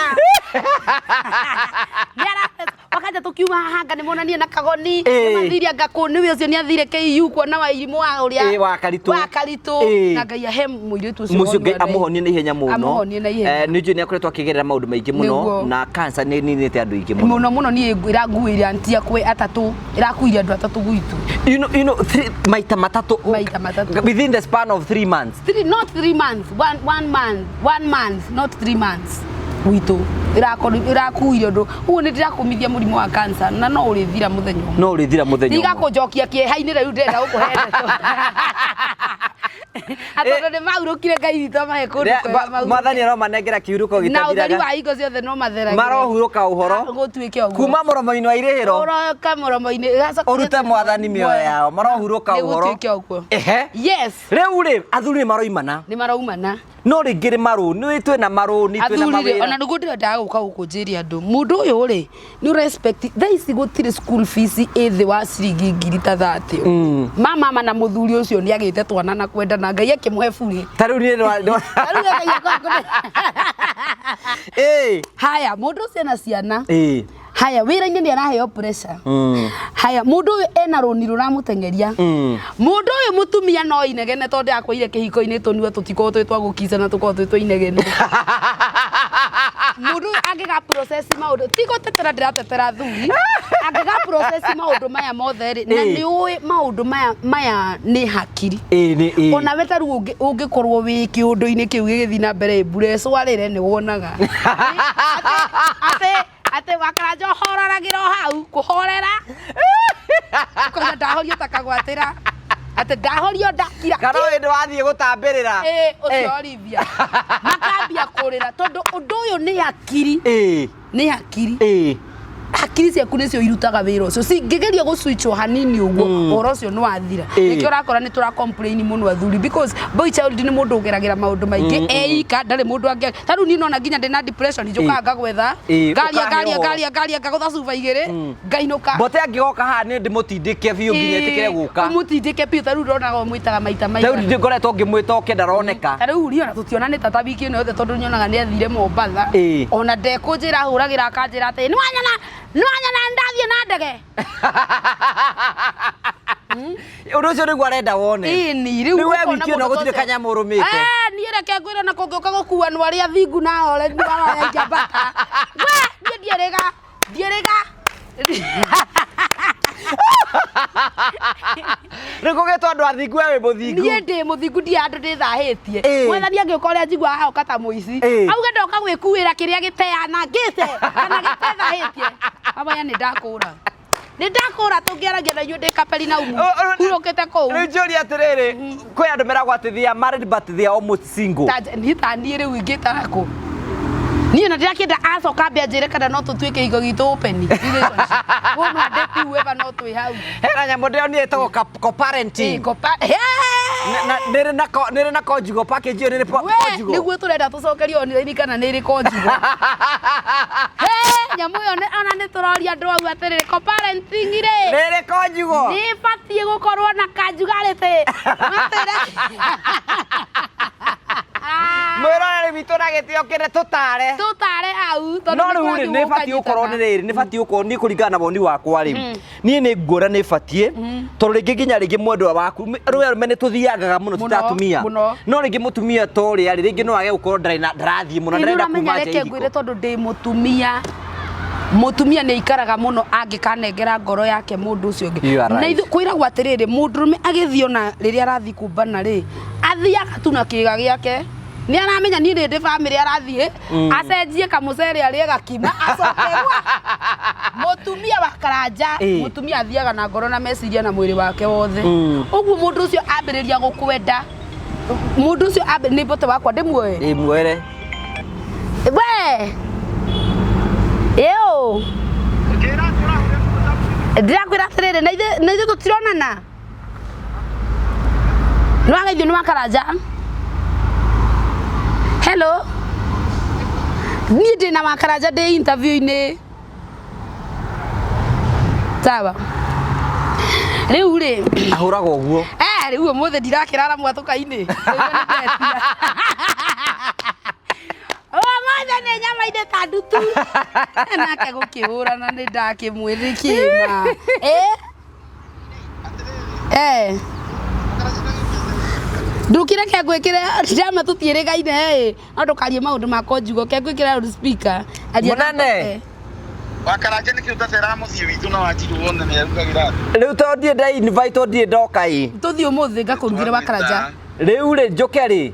Speaker 2: Nĩ arateceka. Wakanja tũkiuma haha anga nĩ monanie na kagoni, nĩ mathire anga kũ, nĩwe ũcio nĩ athire KU kuona wairimũ wa ũrĩa.
Speaker 1: Wa Karitũ.
Speaker 2: Wa Karitũ. Na Ngai ahe mũirĩtu ũcio
Speaker 1: Mũcio Ngai
Speaker 2: woni wa
Speaker 1: amũhonie na ihenya mũno.
Speaker 2: Amũhonie na ihenya.
Speaker 1: Nĩ njũĩ nĩ akoretwo akĩgerera maũndũ maingĩ mũno na cancer nĩ ĩninĩte andũ aingĩ mũno.
Speaker 2: Mũno mũno niĩ ĩranguĩire anti akwa atatũ, ĩrakuire andũ atatũ gwitũ.
Speaker 1: You know, three, maita matatũ.
Speaker 2: Maita matatũ.
Speaker 1: Within the span of 3 months.
Speaker 2: Three, not 3 months, one month, 1 month, not 3 months. Gwitũ ĩrakuire ũndũ ũguo nĩ ndĩrakũmithia mũrimũ wa cancer na no ũrĩthira mũthenya ũmwe.
Speaker 1: No ũrĩthira mũthenya ũmwe.
Speaker 2: Ndigakũnjokia kĩeha-inĩ rĩu ndĩrenda gũkũhe ndeto. Atondũ nĩ mahurũkire Ngai witũ amahe kũndũ kwega mahurũke.
Speaker 1: Mwathani aromanengera kĩhurũko
Speaker 2: Na ũtheri
Speaker 1: gĩtathiraga.
Speaker 2: wa hingo ciothe no matheragĩre.
Speaker 1: Marohurũka ũhoro.
Speaker 2: Gũtuĩke ũguo.
Speaker 1: Kuma mũromo-inĩ wa irĩhĩro.
Speaker 2: Ũroka mũromo-inĩ.
Speaker 1: Ũrute mwathani mĩoyo yao. Marohurũka ũhoro.
Speaker 2: Nĩgũtuĩke ũguo.
Speaker 1: Ehe.
Speaker 2: Yes.
Speaker 1: Rĩu rĩ, athuri nĩ maroimana.
Speaker 2: Nĩ maraumana.
Speaker 1: No rĩngĩ nĩ marũni, twĩna marũni, twĩna
Speaker 2: Athuri rĩ,
Speaker 1: mawĩra.
Speaker 2: ona nĩguo ndĩrendaga gũka gũkũ njĩre andũ, mũndũ ũyũ rĩ, nĩ respect, thaa ici gũtirĩ school fees ĩ thĩ wa ciringi ngiri ta 30. Mama na mũthuri ũcio nĩ agĩte twana na kwendana, Ngai akĩmũhe burĩ.
Speaker 1: Ta rĩu niĩ
Speaker 2: Ta rĩu Ngai akwa-
Speaker 1: Ĩ.
Speaker 2: Haya, mũndũ ũcio ena ciana.
Speaker 1: Ĩ.
Speaker 2: Haya, wĩra-inĩ nĩ araheo pressure. Haya, mũndũ ũyũ ena rũni rũramũteng'eria. Mũndũ ũyũ mũtumia no inegene tondũ akwĩire kĩhiko-inĩ tũnua tũtikoragwo twĩ twa gũkicana tũkoragwo twĩ twa inegene. Mũndũ ũyũ angĩga process maũndũ, ti gũtetera ndĩratetera athuri, angĩga process maũndũ maya mothe rĩ, na nĩ ũĩ maũndũ maya nĩ hakiri.
Speaker 1: Ĩ, nĩ, ĩ.
Speaker 2: Ona we ta rĩu ũngĩkorwo wĩ kĩũndũ-inĩ kĩu gĩgĩthiĩ na mbere mburecwarĩre nĩ wonaga. Atĩ wakaranja ũhoreragĩra o hau, kũhorera. Ũkauga ndahorio ta kagwatĩra. Atĩ ndahorio ndakira.
Speaker 1: Kana hĩndĩ wathiĩ gũtambĩrĩra.
Speaker 2: Ĩ, ũcio Olivia. Makambia kũrĩra tondũ ũndũ ũyũ nĩ hakiri.
Speaker 1: Ĩ.
Speaker 2: Nĩ hakiri.
Speaker 1: Ĩ.
Speaker 2: Hakiri ciaku nĩcio irutaga wĩra ũcio, cingĩgeria gũswitchwo hanini ũguo, ũhoro ũcio nĩ wathira. Nĩkĩo ũrakora nĩ tũra complain mũno athuri, because boy child nĩ mũndũ ũgeragĩra maũndũ maingĩ eika, ndarĩ mũndũ angĩ. Ta rĩu niĩ nona nginya ndĩna depression, njũkaga ngagwetha, ngaria,
Speaker 1: ũkahe
Speaker 2: ngaria,
Speaker 1: ũhoro.
Speaker 2: Ngaria, ngaria, ngagũtha cuba igĩrĩ, ngainũka.
Speaker 1: Mbote angĩgoka haha nĩ ndĩmũtindĩke biũ nginya ĩtĩkĩre gũka.
Speaker 2: Ũmũtindĩke biũ. Ta rĩu ndonaga ũmwĩtaga maita
Speaker 1: Rĩu
Speaker 2: maigana?
Speaker 1: Ngoretwo ngĩmwĩta oke, ndaroneka.
Speaker 2: Ta rĩu ri ona tũtionanĩte ta wiki ĩno yothe, tondũ nyonaga nĩ athire Mombatha. Ona ndekũnjĩra, ahũragĩra akanjĩra atĩ nĩwanyona, nĩwanyona, ndathiĩ na ndege.
Speaker 1: Ũndũ ũcio nĩguo arenda wone.
Speaker 2: Ĩni rĩu
Speaker 1: Rĩu we
Speaker 2: ũkona
Speaker 1: wiki ĩno
Speaker 2: mũndũ
Speaker 1: gũtirĩ
Speaker 2: ta ũcio.
Speaker 1: kanyamũ ũrũmĩte.
Speaker 2: Eh, niĩ reke ngwĩre, na kũngĩũka gũkuanwo arĩa thingu na ore nĩmaroya njambata, we niĩ ndiĩrĩga, ndiĩrĩga.
Speaker 1: Rĩu kũgĩtwo andũ athingu, we wĩ mũthingu.
Speaker 2: Niĩ ndĩ mũthingu, ndiĩ handũ ndĩthahĩtie. Mwathani angĩũka ũrĩa njiguaga haha, ũka ta mũici, auge ndoka gwĩkuĩra kĩrĩa gĩteanangĩte kana gĩtethahĩtie, amaya nĩ ndakũra, nĩ ndakũra. Tũngĩaragia na inyuĩ ndĩ Kaperinaumu hurũkĩte kũu.
Speaker 1: Rĩu njũria atĩrĩrĩ, kwĩ andũ meragwo atĩ they are married but they are almost single.
Speaker 2: Niĩ ta niĩ rĩu ingĩtara kũ? Niĩ na ndĩrakĩenda acoka ambe anjĩre kana no tũtuĩke kĩhiko gitũ open relationship. Wona ndĩkiuĩva no twĩ hau.
Speaker 1: Hena nyamũ ndĩronire ĩtagwo co-parenting. Na nĩrĩ na conjugal package ĩyo, nĩrĩ
Speaker 2: We
Speaker 1: conjugal.
Speaker 2: Nĩguo tũrenda tũcokerio online kana nĩ ĩrĩ conjugal. He, nyamũ ĩyo ona nĩ tũroria andũ au atĩrĩrĩ, co-parenting rĩ,
Speaker 1: Nĩrĩ conjugal.
Speaker 2: Nĩ ĩbatiĩ gũkorwo na kanjugarĩtĩ matĩre.
Speaker 1: Mwĩroreri witũ na gĩtĩo kĩne, tũtare.
Speaker 2: Tũtare hau tondũ
Speaker 1: No rĩu rĩ,
Speaker 2: nĩ
Speaker 1: nĩ batiĩ gũkorwo nĩ rĩrĩ, nĩ batiĩ gũkorwo niĩ kũringana na woni wakwa rĩ, niĩ nĩ nguona nĩ batiĩ, tondũ rĩngĩ nginya rĩngĩ mwendwa waku, rĩu arũme nĩ tũthiangaga mũno
Speaker 2: Mũno,
Speaker 1: ti ta atumia.
Speaker 2: Mũno.
Speaker 1: No rĩngĩ mũtumia ta ũrĩa rĩ, rĩngĩ no age gũkorwo ndarĩ na ndarathiĩ mũno,
Speaker 2: Nĩ
Speaker 1: ndarenda
Speaker 2: ũramenya,
Speaker 1: kuma nja
Speaker 2: reke
Speaker 1: ya
Speaker 2: ngwĩre,
Speaker 1: ihiko.
Speaker 2: tondũ ndĩ mũtumia, mũtumia nĩ aikaraga mũno angĩkanengera ngoro yake mũndũ ũcio ũngĩ.
Speaker 1: You are
Speaker 2: Na
Speaker 1: right.
Speaker 2: ithuĩ kwĩragwo atĩrĩrĩ, mũndũrũme agĩthiĩ, ona rĩrĩa arathiĩ kumbana rĩ, athiaga tu na kĩga gĩake, nĩ aramenya niĩ nĩ ndĩ bamĩrĩ, arathiĩ acenjie kamũcere, arĩe gakima, acoke gwa mũtumia wa Karanja. Mũtumia athiaga na ngoro na meciria na mwĩrĩ wake wothe. Ũguo mũndũ ũcio ambĩrĩria gũkwenda, mũndũ ũcio nĩ mbote wakwa ndĩmuoe.
Speaker 1: Ĩ, muoere.
Speaker 2: We ĩũ ndĩrakwĩra atĩrĩrĩ, na ithuĩ tũtironana, nĩ wageithio nĩ wa Karanja. Hello, niĩ ndĩ na wa Karanja, ndĩ interview-inĩ. Sawa, rĩu rĩ,
Speaker 1: Ahũraga ũguo.
Speaker 2: Eh, rĩu ũmũthĩ ndirakĩrara mwatũka-inĩ. Rĩu nĩ ndetia. Ũmũthĩ nĩ nyama inĩ ta ndutu. Nake gũkĩhũrana nĩ ndakĩmwĩrĩkĩma. Eh? Eh. Ndũkire ke ngwĩkĩre ndama tũtiĩrĩgaine ĩ, no ndũkarie maũndũ ma conjugal, ke ngwĩkĩre loudspeaker. Aria na
Speaker 1: Mũnene.
Speaker 2: Mbote.
Speaker 5: Wakaranja nä kä å taceraga må ciä witå na Wanjiru wone nä arugagä ra.
Speaker 1: Rĩu to ndirĩ nda invite, ndirĩ ndoka ĩ.
Speaker 2: Tũthiĩ ũmũthĩ ngakũrugĩre wa Karanja.
Speaker 1: Rĩu rĩ, njũke rĩ?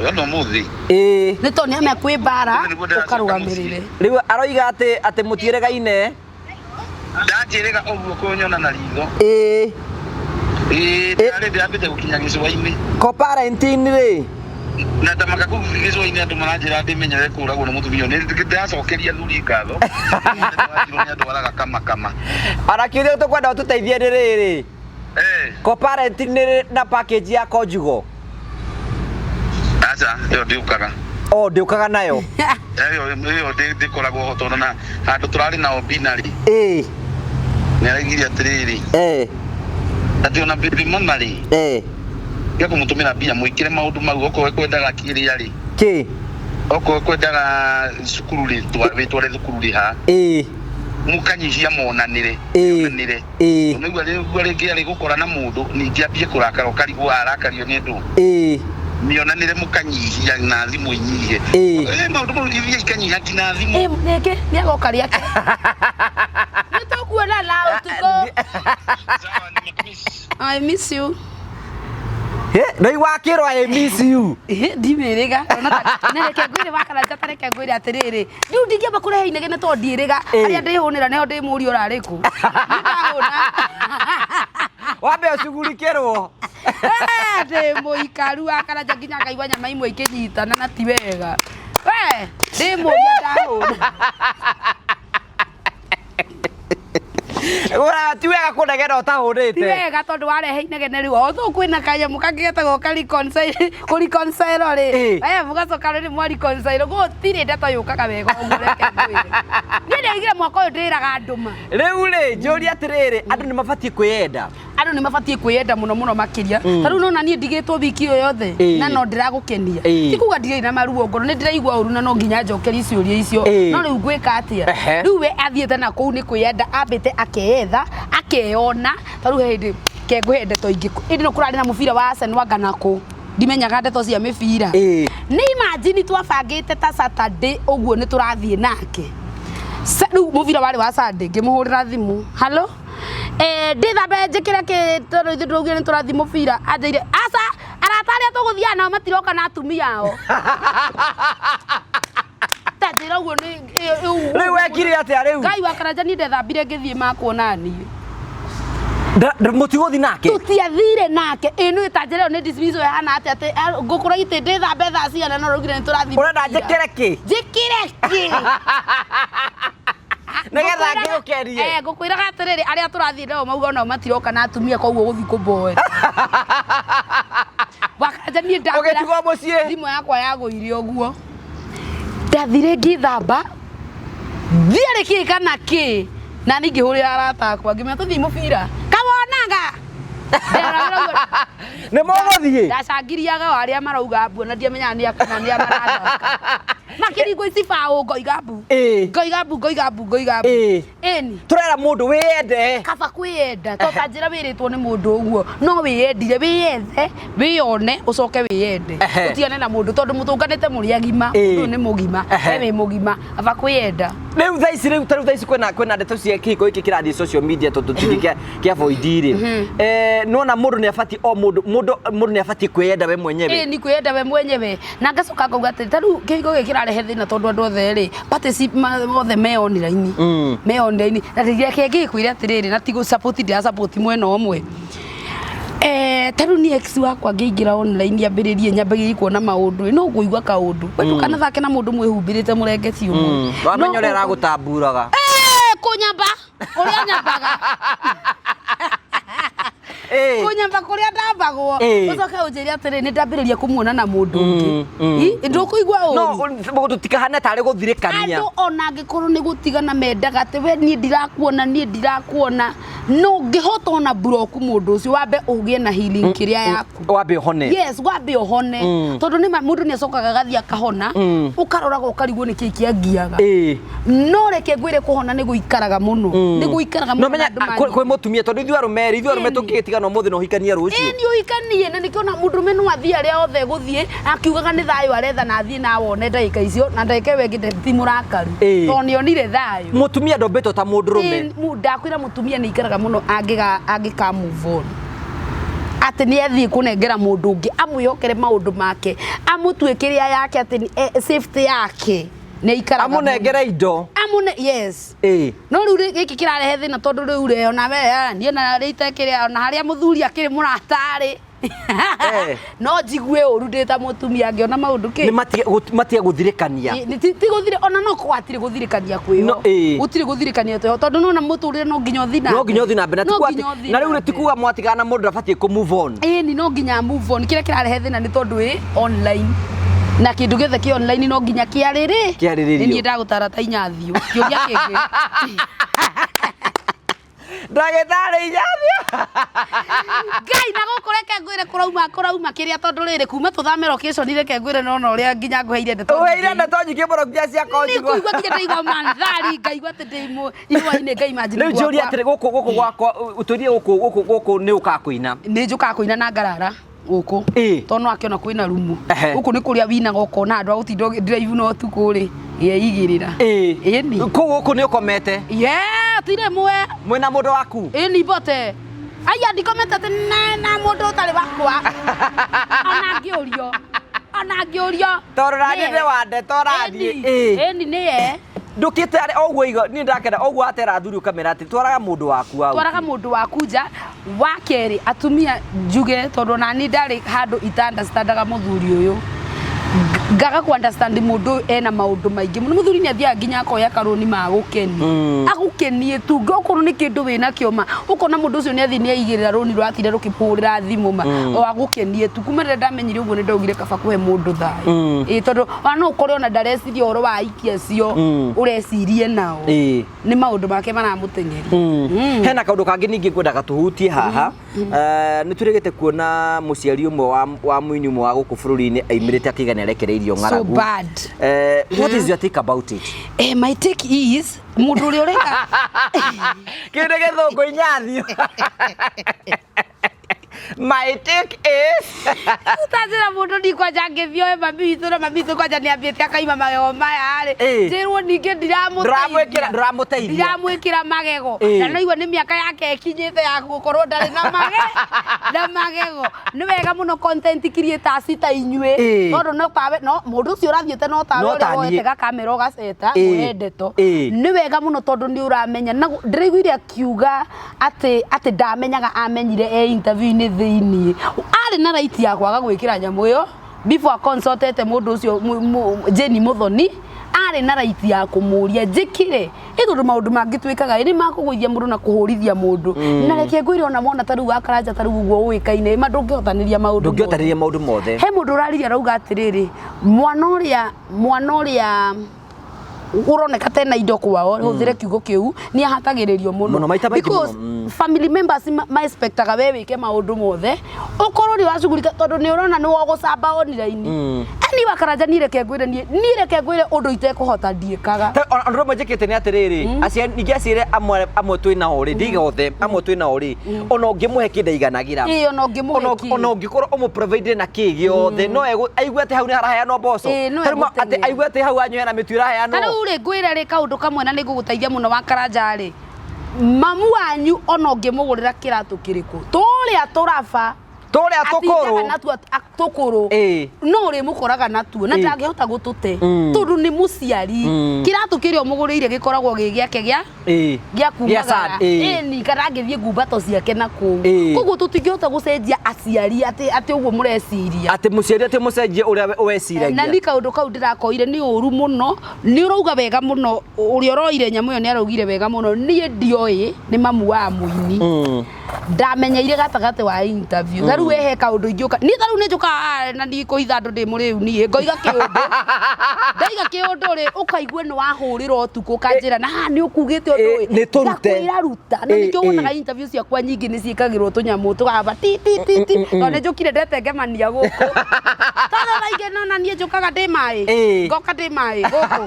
Speaker 5: Ona å må thä.
Speaker 1: Ĩ.
Speaker 2: Nĩ tondũ nĩ amenya kwĩ mbara
Speaker 5: Nĩguo ndĩracoka.
Speaker 2: ũkarũgamĩrĩre.
Speaker 1: Rĩu aroiga atĩ mũtiĩrĩgaine.
Speaker 5: Ndanjä rä ga å guo kå nyona na ritho.
Speaker 1: Ĩ.
Speaker 5: Ä ndarä ndä rambä te gå kinya gä cũa-inä.
Speaker 1: Co-parenting rĩ?
Speaker 5: Na ndamaka kå u gä cũa-inä andå maranjä ra ndä menyere kå ragwo nä må tumia nä ndĩracokeria thuri ngatho. Wanjiru nä andwaraga kamakama.
Speaker 1: Ona kĩũria tũkwenda ũtũteithie nĩ rĩrĩ, co-parenting nĩ na package ya conjugal?
Speaker 5: Aca, ä yo ndä å kaga.
Speaker 1: O ndĩũkaga nayo?
Speaker 5: Ä yo ndä koragwo ho tondå na handå tå rarä nao binarĩ nä araigire atä rä rĩ atä ona baby mama rĩ gĩa kå må tå mä ra mbia mwä kä re maå ndå mau, okorwo kwendaga kä rä a rä,
Speaker 1: Kĩ?
Speaker 5: okorwo kwendaga cukuru rĩ, wĩtware thukuru rĩ ha mũkanyihia monanĩre, monanĩre. Nĩguo rĩu rĩngĩ arĩ gũkora na mũndũ ningĩ ambie kũrakara, ũkarigwo arakario nĩ ndũ. Mĩonanĩre mũkanyihia na thimũ inyihie. Maũndũ mau ithiĩ ikanyiha nginya thimũ.
Speaker 2: Ĩ, rĩngĩ nĩ agoka rĩake, nĩ tũkuonana ũtukũ.
Speaker 5: Sawa, nimekumiss.
Speaker 2: I miss you.
Speaker 1: Rĩu wakĩrwo I miss you.
Speaker 2: Ndimĩrĩga na reke ngwĩre wa Karanja, ta reke ngwĩre atĩrĩrĩ, rĩu ndingĩamba kũrehe inegene tondũ ndiĩrĩga. Harĩa ndĩhũnĩra nĩho ndĩmũria ũrarĩ kũ. Niĩ ndahũna.
Speaker 1: Wambe ũcugurikĩrwo.
Speaker 2: Ndĩ mũikaru wa Karanja nginya ngaigua nyama imwe ikĩnyitana na ti wega. We ndĩmũria ndahũna.
Speaker 1: Ura ti wega kũnegena
Speaker 2: Ti
Speaker 1: ũtahũnĩte.
Speaker 2: wega tondũ warehe inegene rĩu although kwĩna kanyamũ kangĩ getagwo ka reconcile kũreconcile rĩ eh mũgacoka rĩrĩ mwa reconcile gũtirĩ ndeto yũkaga wega ũguo reke ngwĩre niĩ ndĩoigire mwaka ũyũ ndĩraga andũ ma.
Speaker 1: Rĩu rĩ njũria atĩrĩrĩ, andũ nĩ mabatiĩ kwĩyenda?
Speaker 2: Andũ nĩ mabatiĩ kwĩyenda mũno mũno makĩria. Ta rĩu nona niĩ ndigĩtwo wiki ĩyo yothe na no ndĩragũkenia, ti kuga ndirĩ na maruo ngoro, nĩ ndĩraigua ũru na no nginya njokerie ciũria icio, no rĩu ngwĩka atĩa? Rĩu we athiĩte na kũu nĩ kwĩyenda, ambĩte akeyetha, akeyona. Ta rĩu he hĩndĩ ke ngũhe ndeto ingĩ, hĩndĩ ĩno kũrarĩ na mũbira wa Arsene Wenger na kũ ndimenyaga ndeto cia mĩbira. Nĩ imagine twabangĩte ta Saturday ũguo nĩ tũrathiĩ nake. Rĩu mũbira warĩ wa Sunday, ngĩmũhũrĩra thimũ, hello, eh, ndĩthambe njĩkĩre kĩ tondũ ithuĩ tũraugire nĩ tũrathiĩ mũbira. Anjĩire aca, arata arĩa tũgũthiaga nao matiroka na atumia ao. Ta njĩra ũguo nĩ
Speaker 1: Rĩu wekire atĩa rĩu?
Speaker 2: Ngai wa Karanja, niĩ ndethambire ngĩthiĩ makuona niĩ.
Speaker 1: Mũtigũthiĩ nake?
Speaker 2: Tũtiathire nake. Ĩ nĩ ta njĩra ĩyo nĩ dismissal ĩhana atĩa, atĩ ngũkũra itĩ ndĩthambe thaa cigana no ũraugire nĩ tũrathiĩ
Speaker 1: Ũrenda
Speaker 2: mũbira.
Speaker 1: Njĩkĩre kĩ?
Speaker 2: Njĩkĩre kĩ?
Speaker 1: Nĩgetha ngĩgũkerie.
Speaker 2: Eh, ngũkwĩraga atĩrĩrĩ, arĩa tũrathiĩ nao mauga onao matiroka na atumia, koguo gũthiĩ kũmboe Wakanja niĩ ndakwĩra
Speaker 1: Ũgĩtigwo mũciĩ.
Speaker 2: Thimũ yakwa yagũire ũguo, ndathire ngĩthamba, ndiarĩ kĩ kana kĩ, na niĩ ngĩhũrĩra arata akwa ngĩmera tũthiĩ mũbira kawonaga. Nderagĩra ũguo.
Speaker 1: Nĩ mũgũthiĩ?
Speaker 2: Ndacangiriaga o arĩa marauga mbu, na ndiamenyaga nĩ a kana nĩ a marathaka. Makĩringwo ici baũ ngoiga mbu. Ngoiga mbu, ngoiga mbu, ngoiga mbu. Ĩni.
Speaker 1: Tũrera mũndũ wĩyende.
Speaker 2: Kaba kwĩyenda to ta njĩra wĩrĩtwo nĩ mũndũ ũguo no wĩyendire, wĩyethe, wĩyone, ũcoke wĩyende. Ũtigane na mũndũ tondũ mũtũnganĩte mũrĩ agima, mũndũ ũyũ nĩ mũgima, we wĩ mũgima, aba kwĩyenda.
Speaker 1: Rĩu thaa ici, rĩu ta rĩu thaa ici kwĩna ndeto cia kĩhiko gĩkĩ kĩrathiĩ social media tondũ tũtingĩ kĩa avoid rĩ. Eh, nona mũndũ nĩ abatiĩ o mũndũ mũndũ mũndũ nĩ abatiĩ kwĩyenda we mwenyewe.
Speaker 2: Ĩĩ, ni kwĩyenda we mwenyewe, na ngacoka ngauga atĩ ta rĩu kĩhiko gĩkĩ kĩrarehe thĩna tondũ andũ othe rĩ party ci othe me online, me online. Na reke ngĩkwĩre atĩrĩrĩ, na ti gũ support, ndĩra support mwena ũmwe. Eh, ta rĩu niĩ ex wakwa ngĩingĩra online ambĩrĩrie nyambagĩrĩrie kuona maũndũ ĩ, no ngũigua kaũndũ we ndũkanathake na mũndũ mwĩhumbĩrĩte mũrengeti ũmwe.
Speaker 1: Wamenya
Speaker 2: No
Speaker 1: ũrĩa aragũtamburaga.
Speaker 2: Eh, kũnyamba ũrĩa nyambaga, kũnyamba kũrĩa ndambagwo, ũcoke ũnjĩre atĩrĩ nĩ ndambĩrĩria kũmuona na mũndũ ũngĩ. Ĩ, ndũkũigua
Speaker 1: No
Speaker 2: ũru?
Speaker 1: Tũtikahane tarĩ gũthirĩkania.
Speaker 2: Andũ ona angĩkorwo nĩ gũtigana mendaga atĩ we niĩ ndirakuona, niĩ ndirakuona, no ũngĩhota ona block mũndũ ũcio, wambe ũgĩe na healing kĩrĩa yaku.
Speaker 1: Wambe ũhone.
Speaker 2: Yes, wambe ũhone, tondũ nĩ ma mũndũ nĩ acokaga agathiĩ akahona, ũkaroraga ũkarigwo nĩ kĩĩ kĩangiaga. No reke ngwĩre, kũhona nĩ gũikaraga mũno, nĩ gũikaraga
Speaker 1: No
Speaker 2: mũno
Speaker 1: menya
Speaker 2: na andũ manyi-
Speaker 1: kwĩ mũtumia, tondũ ithuĩ arũme rĩ, ithuĩ arũme tũngĩgĩtigana ũmũthĩ na ũhikanie rũciũ.
Speaker 2: Ĩĩ, nĩ ũhikanie, na nĩkĩo ona mũndũrũme no athiĩ arĩa othe gũthiĩ akiugaga nĩ thayũ aretha, na athiĩ na wone ndagĩka icio na ndagĩka ĩyo ĩngĩ ti mũrakaru, tondũ nĩ onire thayũ.
Speaker 1: Mũtumia ndombĩtwo ta mũndũrũme.
Speaker 2: Ĩĩ, ndakwĩra mũtumia nĩ ikaraga mũno angĩga angĩka move on, atĩ nĩ athiĩ kũnengera mũndũ ũngĩ amwĩhokere maũndũ make, amũtue kĩrĩa yake, atĩ safety yake, nĩ aikaraga mũno.
Speaker 1: Amũnengere indo.
Speaker 2: Amũne, yes. No rĩu gĩkĩ kĩrarehe thĩna tondũ rĩu rĩ ona we niĩ na rĩite kĩrĩa ona harĩa mũthuri akĩrĩ mũratarĩ, no njigue ũru ndĩ ta mũtumia ngĩona maũndũ kĩ
Speaker 1: Nĩ matige gũthirĩkania.
Speaker 2: Ti gũthirĩ ona no gwatirĩ gũthirĩkania kwĩho.
Speaker 1: No, ĩĩ.
Speaker 2: Gũtirĩ gũthirĩkania twĩho tondũ nona mũtũrĩre no nginya ũthiĩ na
Speaker 1: No nginya ũthiĩ na mbere, na
Speaker 2: No
Speaker 1: ti kuga
Speaker 2: nginya
Speaker 1: atĩ-
Speaker 2: ũthiĩ
Speaker 1: na rĩu
Speaker 2: na
Speaker 1: rĩ ti
Speaker 2: mbere.
Speaker 1: kuga mwatigana na mũndũ ndabatiĩ kũ move on.
Speaker 2: Ĩni, no nginya move on. Kĩrĩa kĩrarehe thĩna nĩ tondũ ĩ online, na kĩndũ gĩothe kĩ online no nginya kĩarĩrĩ
Speaker 1: Kĩarĩrĩrio.
Speaker 2: Nĩ niĩ ndagũtara ta inyathiũ kĩũria kĩngĩ.
Speaker 1: Ndagĩtarĩ Inyathiũ.
Speaker 2: Ngai, na gũkũ reke ngwĩre kũrauma kĩrĩa, tondũ rĩrĩ kuma tũthame location, reke ngwĩre nona ũrĩa nginya ngũheire ndeto
Speaker 1: Ũheire
Speaker 2: nyingĩ.
Speaker 1: ndeto nyingĩ mũno nginya cia
Speaker 2: Nĩ
Speaker 1: konjigwo.
Speaker 2: kũigua nginya ndaigua mandhari, ngaigua atĩ ndĩ irũa-inĩ, ngaimagine
Speaker 1: Rĩu njũrie
Speaker 2: gwakwa.
Speaker 1: atĩrĩ, gũkũ gwakwa ũtũrie, gũkũ nĩ ũkaga kũina?
Speaker 2: Nĩ njũkaga kũina na ngarara gũkũ, tondũ no akĩona kwĩna rumu. Gũkũ nĩ kũrĩa winaga ũkona andũ a gũtinda ũgĩ-drive na ũtukũ rĩ yeigĩrĩra. Ĩni.
Speaker 1: Kũu gũkũ nĩ ũkomete?
Speaker 2: Ye tirĩ mwe.
Speaker 1: Mwĩna mũndũ waku?
Speaker 2: Ĩni, mbote aya ndikomete atĩ na mũndũ ũtarĩ wakwa, ona ngĩũrio, ona ngĩũrio.
Speaker 1: Tondũ naniĩ nĩ wa ndeto ũrathiĩ.
Speaker 2: Ĩni, nĩye.
Speaker 1: Ndũkĩte arĩ o ũguo igo niĩ ndakena o ũguo atera athuri ũkamera atĩ twaraga mũndũ waku au.
Speaker 2: Twaraga mũndũ waku nja. Wa kerĩ, atumia njuge, tondũ ona niĩ ndarĩ handũ itanda citandaga mũthuri ũyũ. Ngaga ku understand mũndũ ũyũ ena maũndũ maingĩ mũno. Mũthuri nĩ athiaga nginya akoya karũni ma gũkeni, agũkenie tu. Okorwo nĩ kĩndũ wĩnakĩo ma ũkona mũndũ ũcio nĩ athiĩ nĩ aigĩrĩra rũni rwatinda rũkĩhũrĩra thimũ ma o agũkenie tu. Kuma rĩrĩa ndamenyire ũguo, nĩ ndaugire kaba kũhe mũndũ thayũ. Ĩĩ, tondũ ona no ũkore ona ndareciria ũhoro wa aiki acio ũrecirie nao, nĩ maũndũ make maramũteng'eria.
Speaker 1: Hena kaũndũ kangĩ ningĩ ngwendaga tũhutie haha. Nĩ tũrĩgĩte kuona mũciari ũmwe wa mũini ũmwe wa gũkũ bũrũri-inĩ aimĩrĩte akiuga nĩ arekereirio
Speaker 2: So
Speaker 1: ng'aragu.
Speaker 2: bad.
Speaker 1: What is your take about it?
Speaker 2: My take is, mũndũ ũrĩa ũreka
Speaker 1: Kĩu nĩ gĩthũngũ inyathio. My take is
Speaker 2: Ũtanjĩra mũndũ ni kwanja ngĩthiĩ oe mami witũ, na mami witũ kwanja nĩ ambĩte akaima magego maya rĩ, njĩrwo ningĩ
Speaker 1: Ndũramwĩkĩra,
Speaker 2: ndiramũteithia.
Speaker 1: Ndũramũteithia.
Speaker 2: Ndiramwĩkĩra magego. Na naigua nĩ mĩaka yake ĩkinyĩte ya gũkorwo ndarĩ na mage na magego. Nĩ wega mũno content creators ta inyuĩ, tondũ no tawe, no mũndũ ũcio ũrathiĩte no tawe
Speaker 1: No
Speaker 2: ũrĩa
Speaker 1: ta niĩ.
Speaker 2: woete gakamera ũgaceta ũhe ndeto. Nĩ wega mũno tondũ nĩ ũramenya na ndĩraiguire akiuga atĩ ndamenyaga, amenyire e interview-inĩ thĩiniĩ. Arĩ na right ya kwaga gwĩkĩra nyamũ ĩyo before consultete mũndũ ũcio Jane Muthoni. Arĩ na right ya kũmũria njĩkĩre ĩ, tondũ maũndũ mangĩ twĩkaga ĩ nĩ makũgũithia mũndũ na kũhũrithia mũndũ. Na reke ngwĩre, ona mona ta rĩu wakaranja, ta rĩu ũguo ũĩkaine ma ndũngĩhotanĩria maũndũ mothe.
Speaker 1: Ndũngĩhotanĩria maũndũ mothe.
Speaker 2: He mũndũ ũraririe arauga atĩrĩrĩ, mwana ũrĩa ũroneka tena indo kwao, hũthĩre kiugo kĩu, nĩ ahatagĩrĩrio mũno.
Speaker 1: Mũno, maita maingĩ.
Speaker 2: Because family members ma expectaga we wĩke maũndũ mothe, ũkorwo nĩ ũracugurika tondũ nĩ ũrona nĩ wogũcamba online. Ani wakaranja, niĩ reke ngwĩre, niĩ reke ngwĩre, ũndũ itekũhota ndiĩkaga.
Speaker 1: Ũndũ ũmwe njĩkĩte nĩ atĩrĩrĩ, aciari ningĩ aciari amwe twĩ nao rĩ, ndiga othe, amwe twĩ nao rĩ, ona ũngĩmũhe kĩndũ aiganagĩra.
Speaker 2: Ĩĩ, ona ũngĩmũhe kĩ.
Speaker 1: Ona ũngĩkorwo ũmũ-provide na kĩ gĩothe, no aigue atĩ hau nĩ haraheanwo mboco.
Speaker 2: Ĩĩ, no
Speaker 1: Ta rĩu atĩ
Speaker 2: egũteng'era.
Speaker 1: aigue atĩ hau wanyu hena mĩtu ĩraheanwo.
Speaker 2: Ta rĩu rĩ, ngwĩre rĩ, kaũndũ kamwe na nĩ ngũgũteithia mũno wa karanja rĩ, mamu wanyu ona ũngĩmũgũrĩra kĩratũ kĩrĩkũ, tũrĩa tũraba
Speaker 1: Tũrĩa
Speaker 2: atindaga
Speaker 1: tũkũrũ.
Speaker 2: natuo tũkũrũ, no ũrĩmũkoraga natuo na ndangĩhota gũtũte, tondũ nĩ mũciari. Kĩratũ kĩrĩa ũmũgũrĩire gĩkoragwo gĩ gĩake gĩa gĩa
Speaker 1: Gĩa
Speaker 2: kumagara.
Speaker 1: sad, ĩĩ.
Speaker 2: Ĩni kana angĩthiĩ ngumbato ciake na kũu. Koguo tũtingĩhota gũcenjia aciari atĩ ũguo mũreciria.
Speaker 1: Atĩ mũciari atĩ mũcenjie ũrĩa weciragia.
Speaker 2: Na ni kaũndũ kau ndĩrakoire nĩ ũru mũno. Nĩ ũrauga wega mũno, ũrĩa ũroire nyamũ ĩyo nĩ araugire wega mũno. Niĩ ndioĩ nĩ mamu wa mũini, ndamenyeire gatagatĩ wa interview. Ta rĩu ehe kaũndũ ingĩũka niĩ, ta rĩu nĩ njũkaga haha na ndikũhitha andũ ndĩ mũrĩu, niĩ ngoiga kĩũndũ, ndaiga kĩũndũ rĩ, ũkaigua nĩ wahũrĩra ũtukũ ũkanjĩra na haha nĩ ũkugĩte ũndũ
Speaker 1: Ĩ, nĩ tũrute.
Speaker 2: Ngakwĩra ruta na nĩkĩo wonaga interview ciakwa nyingĩ nĩ ciĩkagĩrwo tũnyamũ tũgamba ti ti ti ti, tondũ nĩ njũkire ndetengemania gũkũ, tondũ maingĩ nona niĩ njũkaga ndĩ maĩ, ngoka ndĩ maĩ gũkũ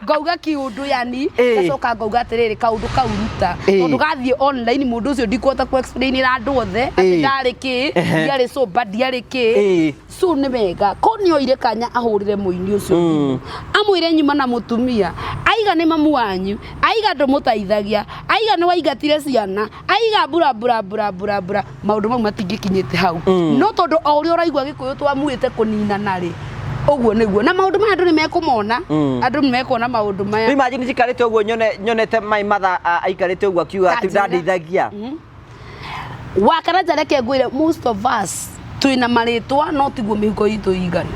Speaker 2: ngauga kiũndũ, yani ngacoka ngauga atĩrĩrĩ, kaũndũ kau ruta, tondũ gathiĩ online mũndũ ũcio ndikũhota ku explainĩra andũ othe atĩ ndarĩ kĩ, ndiarĩ sober, ndiarĩ kĩ. So nĩ wega ko nĩ oire kanya ahũrĩre mũini ũcio thimũ, amwĩre nyuma na mũtumia, aiga nĩ mamu wanyu, aiga ndũmũteithagia, aiga nĩ waingatire ciana, aiga mbura mbura mbura mbura mbura. Maũndũ mau matingĩkinyĩte hau, no tondũ o ũrĩa ũraigua gĩkũyũ twamuĩte kũninana rĩ, ũguo nĩguo na maũndũ maya andũ nĩ mekũmona, andũ nĩ mekuona maũndũ maya.
Speaker 1: Rĩu imagine njikarĩte ũguo nyonete my mother aikarĩte ũguo akiuga atĩ
Speaker 2: Kanjĩra.
Speaker 1: ndandeithagia.
Speaker 2: Wakaranja, reke ngwĩre, most of us twĩna marĩtwa no tiguo mĩhuko itũ igana.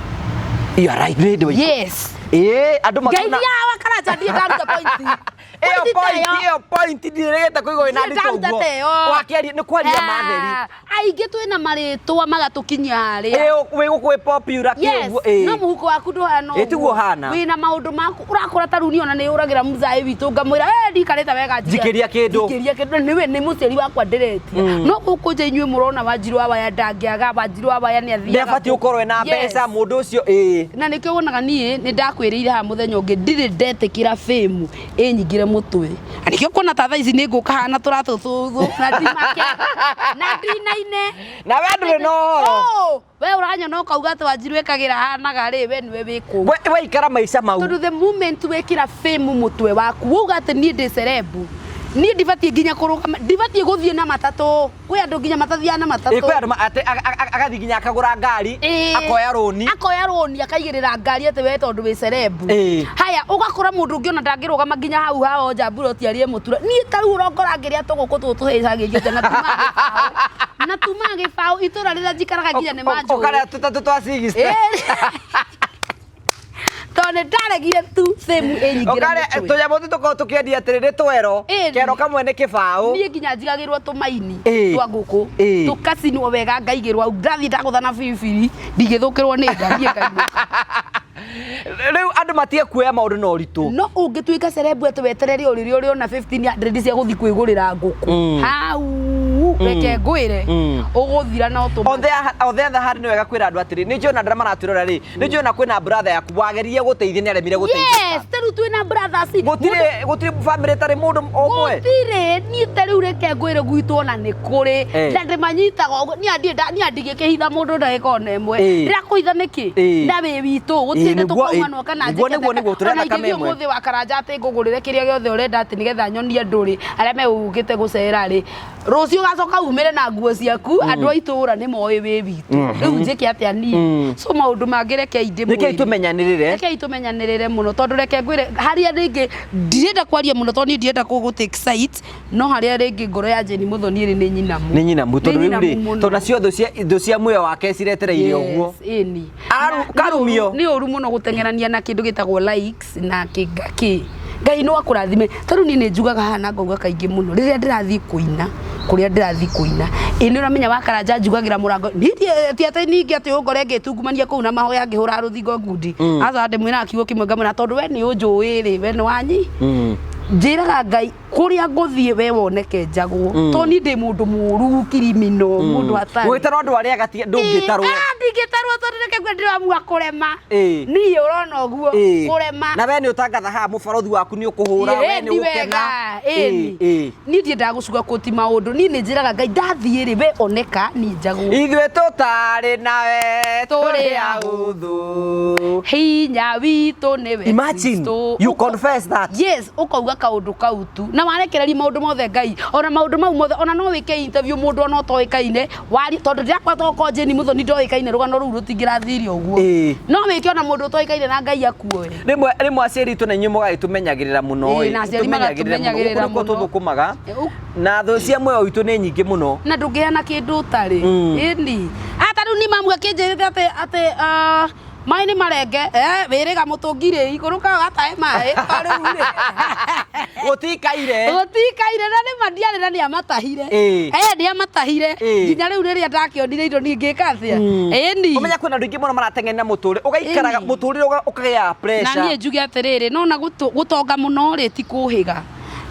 Speaker 1: You are right, nĩ ndĩ.
Speaker 2: Yes.
Speaker 1: Ĩĩ, andũ makona
Speaker 2: Ngeithia wakaranja, ndiĩ ndaruta point.
Speaker 1: Ĩyo
Speaker 2: Point
Speaker 1: point
Speaker 2: ta ĩyo.
Speaker 1: Ĩyo point ndirĩgĩte kũigua wĩna
Speaker 2: Ndirĩ
Speaker 1: nditũ
Speaker 2: ndaruta
Speaker 1: ũguo.
Speaker 2: ta ĩyo.
Speaker 1: Wakĩaria nĩ kwaria matheri.
Speaker 2: Ah, aingĩ twĩna marĩtwa magatũkinyia harĩa.
Speaker 1: Ĩĩ, wĩ gũkũ wĩ popular kĩũguo, ĩĩ.
Speaker 2: No mũhuko waku ndũhana.
Speaker 1: Ĩ, tiguo ũhana.
Speaker 2: Wĩna maũndũ maku ũrakora ta rĩu niĩ ona nĩ ũragĩra mũcaĩ witũ ngamwĩra, "Eh, ndikarĩte wega,
Speaker 1: Njikĩria kĩndũ."
Speaker 2: Njikĩria kĩndũ." Nĩwe nĩ mũciari wakwa ndĩretia, no gũkũ nja inyuĩ mũrona Wanjiru wa Waya ndangĩaga, Wanjiru wa Waya nĩ athiaga.
Speaker 1: Nĩ abatiĩ gũkorwo ena mbeca mũndũ ũcio, ĩĩ.
Speaker 2: Na nĩkĩo wonaga niĩ nĩ ndakwĩrĩire haha mũthenya ũngĩ, ndirĩ ndetĩkĩra fame ĩnyingĩre mũtwe, na nĩkĩo kuona ta thaa ici nĩ ngũka hana tũratũ tũthũ na ndimake na ndinaine.
Speaker 1: Na we ndũrĩ na ũhoro.
Speaker 2: Oh, we ũranyona ũkauga atĩ Wanjiru ĩkagĩra hanaga rĩ, we nĩwe wĩ kũu.
Speaker 1: Waikara maica mau.
Speaker 2: Tondũ the moment wekĩra fame mũtwe waku, wauga atĩ niĩ ndĩ celeb, niĩ ndibatiĩ nginya kũrũgama, ndibatiĩ gũthiĩ na matatũ, kwĩ andũ nginya matathiaga na matatũ.
Speaker 1: Ĩ, kwĩ andũ atĩ agathiĩ nginya akagũra ngari, akoya rũni.
Speaker 2: Akoya rũni akaigĩrĩra ngari atĩ we tondũ wĩ celeb. Haya, ũgakora mũndũ ũngĩ ona ndangĩrũgama nginya hau hao nja mburoti arĩe mũtura. Niĩ ta rĩu ũrongora ngĩrĩa tũgũkũ tũtũ tũhĩcagĩrio nja na tuma gĩbaũ. Na tumaga gĩbaũ itũra rĩrĩa njikaraga nginya nĩ manjũĩ.
Speaker 1: Ũkarĩa tũtatũ twa 60.
Speaker 2: Tondũ nĩ ndaregire tu thĩmu ĩnyingĩre
Speaker 1: Ũkarĩa
Speaker 2: mũtwe.
Speaker 1: tũnyamũ tũ tũkoragwo tũkĩendia atĩrĩ nĩ twero.
Speaker 2: Ĩni.
Speaker 1: Kero kamwe nĩ kĩbaũ.
Speaker 2: Niĩ nginya njigagĩrwo tũmaini twa ngũkũ tũkacinwo wega ngaigĩrwo hau ndathiĩ ndagũtha na biribiri ndingĩthũkĩrwo nĩ nda niĩ ngainũka.
Speaker 1: Rĩu andũ matige kuoya maũndũ na ũritũ.
Speaker 2: No ũngĩtuĩka cerebu atĩ weterere o rĩrĩa ũrĩona 1500 cia gũthiĩ kwĩgũrĩra ngũkũ hau reke ngwĩre ũgũthira na ũtũma.
Speaker 1: On the other hand nĩ wega kwĩra andũ atĩrĩ nĩ njũĩ ona andũ arĩa maratwĩrora rĩ nĩ njũĩ ona kwĩna brother yaku wageririe gũteithia nĩ aremire gũteithĩka.
Speaker 2: Yes, ta rĩu twĩna brothers.
Speaker 1: Gũtirĩ family ĩtarĩ mũndũ ũmwe.
Speaker 2: Gũtirĩ niĩ ta rĩu reke ngwĩre gwitũ ona nĩ kũrĩ na ndĩmanyitaga ũguo niĩ ndigĩkĩhitha mũndũ ndagĩka ona ĩmwe. Ndĩrakũhitha nĩkĩ? Na wĩ witũ gũtirĩ hĩndĩ tũkaumanwo kana njĩke
Speaker 1: Nĩguo tũrĩ
Speaker 2: ona
Speaker 1: thakame
Speaker 2: ingĩthiĩ
Speaker 1: ĩmwe.
Speaker 2: ũmũthĩ wa Karanja atĩ ngũgũrĩre kĩrĩa gĩothe ũrenda atĩ nĩgetha nyonie andũ rĩ arĩa megũkĩte gũcera rĩ rũciũ ũgacoka umĩre na nguo ciaku andũ a itũũra nĩ moĩ wĩ witũ rĩu njĩke atĩa niĩ? So maũndũ mangĩ rekei ndĩmwĩre.
Speaker 1: Rekei tũmenyanĩrĩre.
Speaker 2: Rekei tũmenyanĩrĩre mũno tondũ reke ngwĩre harĩa rĩngĩ ndirenda kwaria mũno tondũ niĩ ndirenda gũ take side no harĩa rĩngĩ ngoro ya Jane Muthoni ĩrĩ nĩ nyinamu.
Speaker 1: Nĩ nyinamu tondũ
Speaker 2: Nĩ
Speaker 1: rĩu rĩ
Speaker 2: nyinamu mũno.
Speaker 1: tondũ nacio thũ cia muoyo wake ciretereire ũguo.
Speaker 2: Yes, ĩni.
Speaker 1: Karumio.
Speaker 2: Nĩ ũru mũno gũteng'erania na kĩndũ gĩtagwo likes na kĩnga kĩ. Ngai no akũrathime. Tarĩu niĩ nĩ njugaga haha na ngauga kaingĩ mũno rĩrĩa ndĩrathiĩ kũina kũrĩa ndĩrathiĩ kũina ĩ nĩ ũramenya wa Karanja njugagĩra mũrango niĩ ti atĩ ningĩ atĩ ũngore ngĩtungumania kũu na mahoya ngĩhũra rũthingo ngundi aca ndĩmwĩraga kiugo kĩmwe ngamwĩra tondũ we nĩ ũnjũĩ rĩ we nĩ wanyi njĩraga Ngai kũrĩa ngũthiĩ we woneke njagwo tondũ niĩ ndĩ mũndũ mũru kirimino mũndũ hatarĩ
Speaker 1: Ũgĩtarwo andũ arĩa agati ndũngĩtarwo.
Speaker 2: Ndingĩtarwo tondũ reke ngwe ndĩramua kũrema niĩ ũrona ũguo kũrema.
Speaker 1: Na we nĩ ũtangatha haha mũbarothi waku nĩ ũkũhũra we nĩ
Speaker 2: Ĩĩ,
Speaker 1: ũgũkena.
Speaker 2: Ĩni. Niĩ ndiendaga gũcuga kũti maũndũ niĩ nĩ njĩraga Ngai ndathiĩ rĩ we oneka niĩ njagwo.
Speaker 1: Ithuĩ tũtarĩ nawe
Speaker 2: Tũrĩ
Speaker 1: ahũthũ.
Speaker 2: Hinya witũ nĩwe
Speaker 1: Imagine
Speaker 2: Kristo.
Speaker 1: you confess that.
Speaker 2: Yes, ũkauga kaũndũ kau tu na warekereria maũndũ mothe Ngai ona maũndũ mau mothe ona no wĩke interview mũndũ ona ũtoĩkaine wari tondũ ndĩrakora tokorwo Jane Muthoni ndoĩkaine rũgano rũu rũtingĩrathirie ũguo no wĩke ona mũndũ ũtoĩkaine na Ngai akuoe.
Speaker 1: Rĩmwe aciari itũ na inyuĩ mũgagĩtũmenyagĩrĩra mũno
Speaker 2: Ĩĩ, na aciari magatũmenyagĩrĩra
Speaker 1: mũno. Gũkũ nĩkuo
Speaker 2: mũno.
Speaker 1: tũthũkũmaga na thũ cia muoyo witũ nĩ nyingĩ mũno.
Speaker 2: Na ndũngĩheana kĩndũ ũtarĩ. Ĩni ata rĩu ni mamu akĩnjĩrĩte atĩ atĩ maĩ nĩ marenge wĩrĩga mũtũngi rĩ ikũrũka ũgatahe maĩ to rĩu rĩ
Speaker 1: Gũtikaire.
Speaker 2: Gũtikaire na nĩma ndiarĩ na nĩamatahire. Nĩamatahire nginya rĩu rĩrĩa ndakĩonire indo niĩ ngĩka atĩa? Ĩni.
Speaker 1: Ũmenya kwĩna andũ aingĩ mũno marateng'erera mũtũrĩre ũgaikaraga mũtũrĩre ũkagĩa pressure.
Speaker 2: Na niĩ njuge atĩrĩrĩ nona gũtonga mũno rĩ ti kũhĩga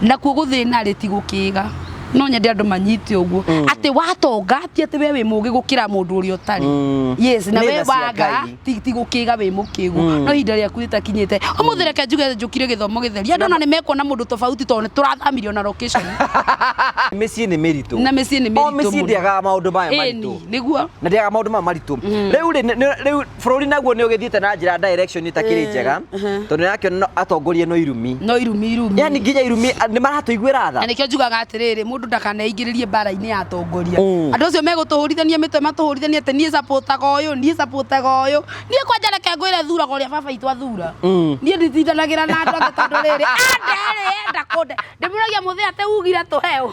Speaker 2: nakuo gũthĩna rĩ ti gũkĩga. No nyende andũ manyite ũguo atĩ watonga ti atĩ we wĩ mũgĩ gũkĩra mũndũ ũrĩa ũtarĩ. Yes, na
Speaker 1: Nĩ
Speaker 2: we
Speaker 1: tha cia
Speaker 2: waga
Speaker 1: Ngai.
Speaker 2: ti gũkĩga wĩ mũkĩgu no ihinda rĩaku rĩtakinyĩte. Ũmũthĩ reke njuge njũkire gĩthomo gĩtheri andũ ona nĩ mekuona mũndũ tofauti tondũ nĩ tũrathamirio na location.
Speaker 1: Mĩciĩ nĩ mĩritũ.
Speaker 2: Na mĩciĩ nĩ
Speaker 1: O
Speaker 2: mĩritũ
Speaker 1: mĩciĩ
Speaker 2: mũno.
Speaker 1: ndĩagaga maũndũ maya
Speaker 2: Ĩni,
Speaker 1: maritũ.
Speaker 2: nĩguo.
Speaker 1: Na ndĩagaga maũndũ maya maritũ. Rĩu rĩ rĩu bũrũri naguo nĩ ũgĩthiĩte na njĩra direction ĩtakĩrĩ njega tondũ nĩ ũrakĩona atongoria no irumi.
Speaker 2: No irumi irumi.
Speaker 1: Yani nginya irumi nĩ maratũiguĩra tha.
Speaker 2: Na nĩkĩo njugaga atĩrĩrĩ mũndũ ndakaneingĩrĩrie mbara-inĩ ya atongoria. Andũ acio megũtũhũrithania mĩtwe matũhũrithanie atĩ niĩ supportaga ũyũ niĩ supportaga ũyũ. Niĩ kwanja reke ngwĩre thuraga ũrĩa baba itũ athura. Niĩ nditindanagĩra na andũ angĩ tondũ rĩrĩ ande rĩ enda kũnde. Ndĩmũragia mũthĩ atĩ ugire tũheo.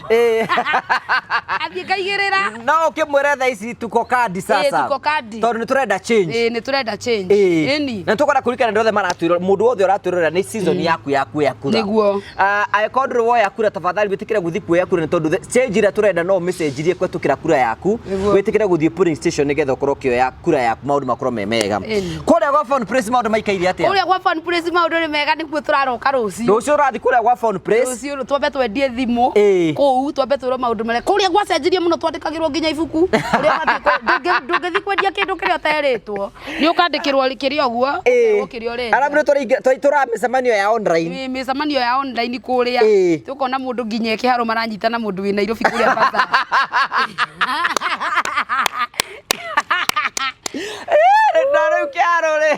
Speaker 2: Athiĩ ngaigĩrĩra.
Speaker 1: No ũkĩmwĩre thaa ici tuko kandi sasa.
Speaker 2: Tuko kandi.
Speaker 1: Tondũ nĩ tũrenda change.
Speaker 2: Ĩĩ nĩ tũrenda change. Ĩni.
Speaker 1: Na tũkwenda kũririkana andũ othe maratwĩrora mũndũ wothe ũratwĩrorera nĩ season yaku ya kuoya kura.
Speaker 2: Nĩguo.
Speaker 1: Angĩkorwo ndũrĩ woya kura tafadhali wĩtĩkĩre gũthiĩ kuoya kura nĩ tondũ change ĩrĩa tũrenda no ũmĩcenjirie kũhetũkĩra kura yaku. Wĩtĩkĩre gũthiĩ polling station nĩgetha ũkorwo ũkĩoya kura yaku maũndũ makorwo me mega. Kũrĩa gwa Phone Place maũndũ maikaire atĩa?
Speaker 2: Kũrĩa gwa Phone Place maũndũ nĩ mega nĩkuo tũraroka rũciũ.
Speaker 1: Rũciũ ũrathiĩ kũrĩa gwa Phone Place.
Speaker 2: Rũciũ twambe twendie thimũ kũu twambe twĩrwo maũndũ marĩa kũrĩa gwacenjirie mũno twandĩkagĩrwo nginya ibuku ũrĩa ũbatiĩ ndũngĩthiĩ kwendia kĩndũ kĩrĩa ũterĩtwo nĩ ũkandĩkĩrwo kĩrĩa ũguo ũkerwo kĩrĩa ũrenda.
Speaker 1: Arabu nĩ tũra mĩcemanio ya online.
Speaker 2: Mĩcemanio ya online kũrĩa tũkona mũndũ nginya kĩharo maranyitana mũndũ wĩ Nairobi kũrĩa bazaar.
Speaker 1: Na rĩu kĩaro rĩ.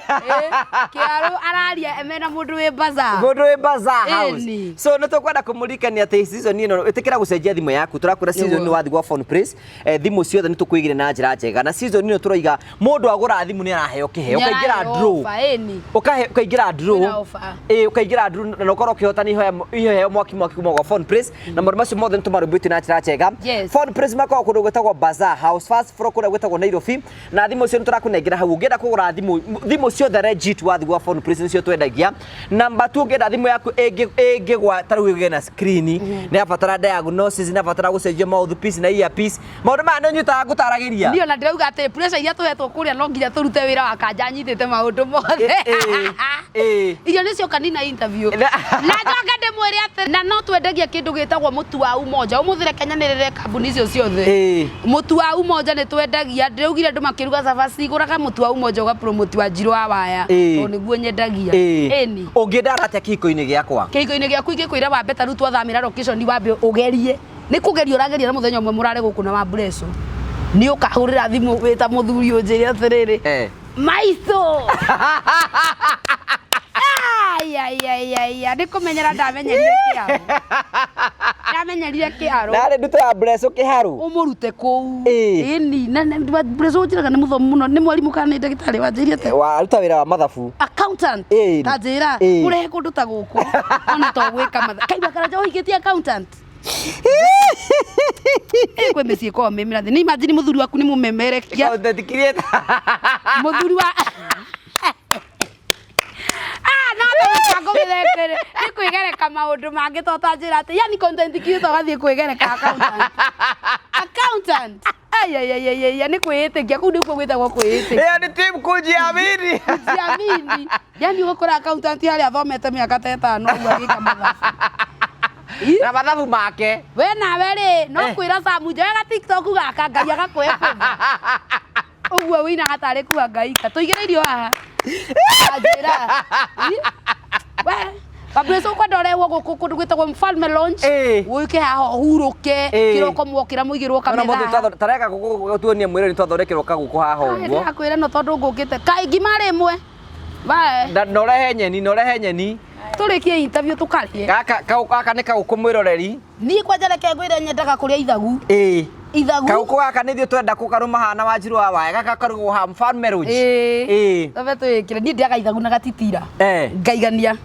Speaker 2: Kĩarũ araria mena mũndũ wĩ bazaar.
Speaker 1: Mũndũ wĩ Bazaar House.
Speaker 2: Ĩni.
Speaker 1: So nĩ tũkwenda kũmũririkania atĩ season ĩno ĩtĩkĩra gũcenjia thimũ yaku. Tũrakwĩra season ĩno wathiĩ gwa Phone Place, thimũ ciothe nĩ tũkũigĩre na njĩra njega. Na season ĩno tũroiga mũndũ agũra thimũ nĩ araheo kĩheo. Ũkaingĩra
Speaker 2: Nĩaraheo
Speaker 1: draw.
Speaker 2: offer, ĩni.
Speaker 1: Ũkaingĩra draw.
Speaker 2: Kwĩna offer.
Speaker 1: Ĩĩ, ũkaingĩra draw na ũkorwo ũkĩhotana iheo mwaki mwaki kuma gwa Phone Place. Na maũndũ macio mothe nĩ tũmarũmbũitie na njĩra njega.
Speaker 2: Yes.
Speaker 1: Phone Place makoragwo kũndũ gwĩtagwo Bazaar House, first floor kũrĩa gwĩtagwo Nairobi. Na thimũ icio nĩ tũrakũnengera hau. Ũngĩenda kũgũra thimũ, thimũ ciothe legit wathiĩ gwa Phone Place nĩcio twendagia. Number 2, ũngĩenda thimũ yaku ĩngĩgwa ta rĩu ĩgĩe na screen, nĩ yabatara diagnosis, nĩ yabatara gũcenjio mouthpiece na earpiece. Maũndũ maya nĩ ũnyitaga ngũtaragĩria.
Speaker 2: Niĩ ona ndĩrauga atĩ pressure iria tũhetwo kũrĩa no nginya tũrute wĩra wa kanja nyitĩte maũndũ mothe. Irio nĩ cioka nina interview. Na njoke ndĩmwĩre atĩ na no twendagia kĩndũ gĩtagwo mũtu wa Umoja. Ũmũthĩ reke nyanĩrĩre kambuni icio ciothe. Mũtu wa Umoja nĩ twendagia. Ndĩraugire andũ makĩruga cabaci gũraga mũtu wa Umoja ũgapromote wa Njirũ wa Waya. Tondũ nĩguo nyendagia. Ĩni.
Speaker 1: Ũngĩndara atĩa kĩhiko-inĩ gĩakwa?
Speaker 2: Kĩhiko-inĩ gĩaku ingĩkwĩra wambe ta rĩu twathamĩra location wambe ũgerie. Nĩ kũgeria ũrageria na mũthenya ũmwe mũrare gũkũ na wa Mbreco. Nĩ ũkahũrĩra thimũ wĩ ta mũthuri ũnjĩre atĩrĩrĩ. Maitũ. Ai ai ai ai ai nĩ kũmenyera ndamenyerire kĩaro. Ndamenyerire kĩaro.
Speaker 1: Narĩ nduto ya Mbreco kĩharũ.
Speaker 2: Ũmũrute kũu. Ĩni na Mbreco ũnjĩraga nĩ mũthomu mũno, nĩ mwarimũ kana nĩ ndagĩtarĩ wanjĩire atĩa?
Speaker 1: Waruta wĩra wa mathabu.
Speaker 2: Accountant. Ta njĩra ũrehe kũndũ ta gũkũ. Ona to gwĩka mathabu. Kaigua Karanja ũhikĩtie accountant. Kwĩ mĩciĩ ĩkoragwo mĩ mĩrathi. Nĩ imagine mũthuri waku nĩ mũmemerekia.
Speaker 1: Content creator.
Speaker 2: Mũthuri wa no ta mũbango mĩthekere. Nĩ kwĩgereka maũndũ mangĩ to ta njĩra atĩ yani content creator ũgathiĩ kwĩgereka accountant. Accountant. Ai ai ai ai ai nĩ kwĩĩtĩkia kũu nĩkuo gwĩtagwo kwĩĩtĩkia.
Speaker 1: Ĩyo nĩ team kujiamini.
Speaker 2: Kujiamini. Yani ũgũkora accountant harĩa athomete mĩaka ta ĩtano ũguo agĩka mathabu.
Speaker 1: Na mathabu make.
Speaker 2: We nawe rĩ, no kwĩra Samu njoyaga TikTok gaka Ngai agakũhe favor. Ũguo wĩinaga tarĩ kuhangaika. Tũigĩre irio haha. Njĩra. We, Kabreso ũkwenda ũrehwo gũkũ kũndũ gwĩtagwo Mfalme Lounge. Ũke haha ũhurũke, kĩroko mwokĩra mũigĩrwo kametha.
Speaker 1: Tareka gũkũ tuonie mwĩrĩ nĩ twathondekerwo kagũkũ haha ũguo.
Speaker 2: Ndĩrakwĩra no tondũ ngũkĩte. Kaĩ ngima rĩ ĩmwe. Bye.
Speaker 1: Na ũrehe nyeni, na ũrehe nyeni.
Speaker 2: Tũrĩkie interview tũkarĩe.
Speaker 1: Gaka gaka nĩ kagũkũ mwĩroreri.
Speaker 2: Niĩ kwanja reke ngwĩre nyendaga kũrĩa ithagu. Ithagu.
Speaker 1: Kagũkũ gaka nĩ ithuĩ twenda kũkarũma haha na Wanjirũ wa Waya. Gaka karugwo haha Mfalme Lounge.
Speaker 2: Twambe twĩkĩre. Niĩ ndĩaga ithagu na gatitira. Ngaigania.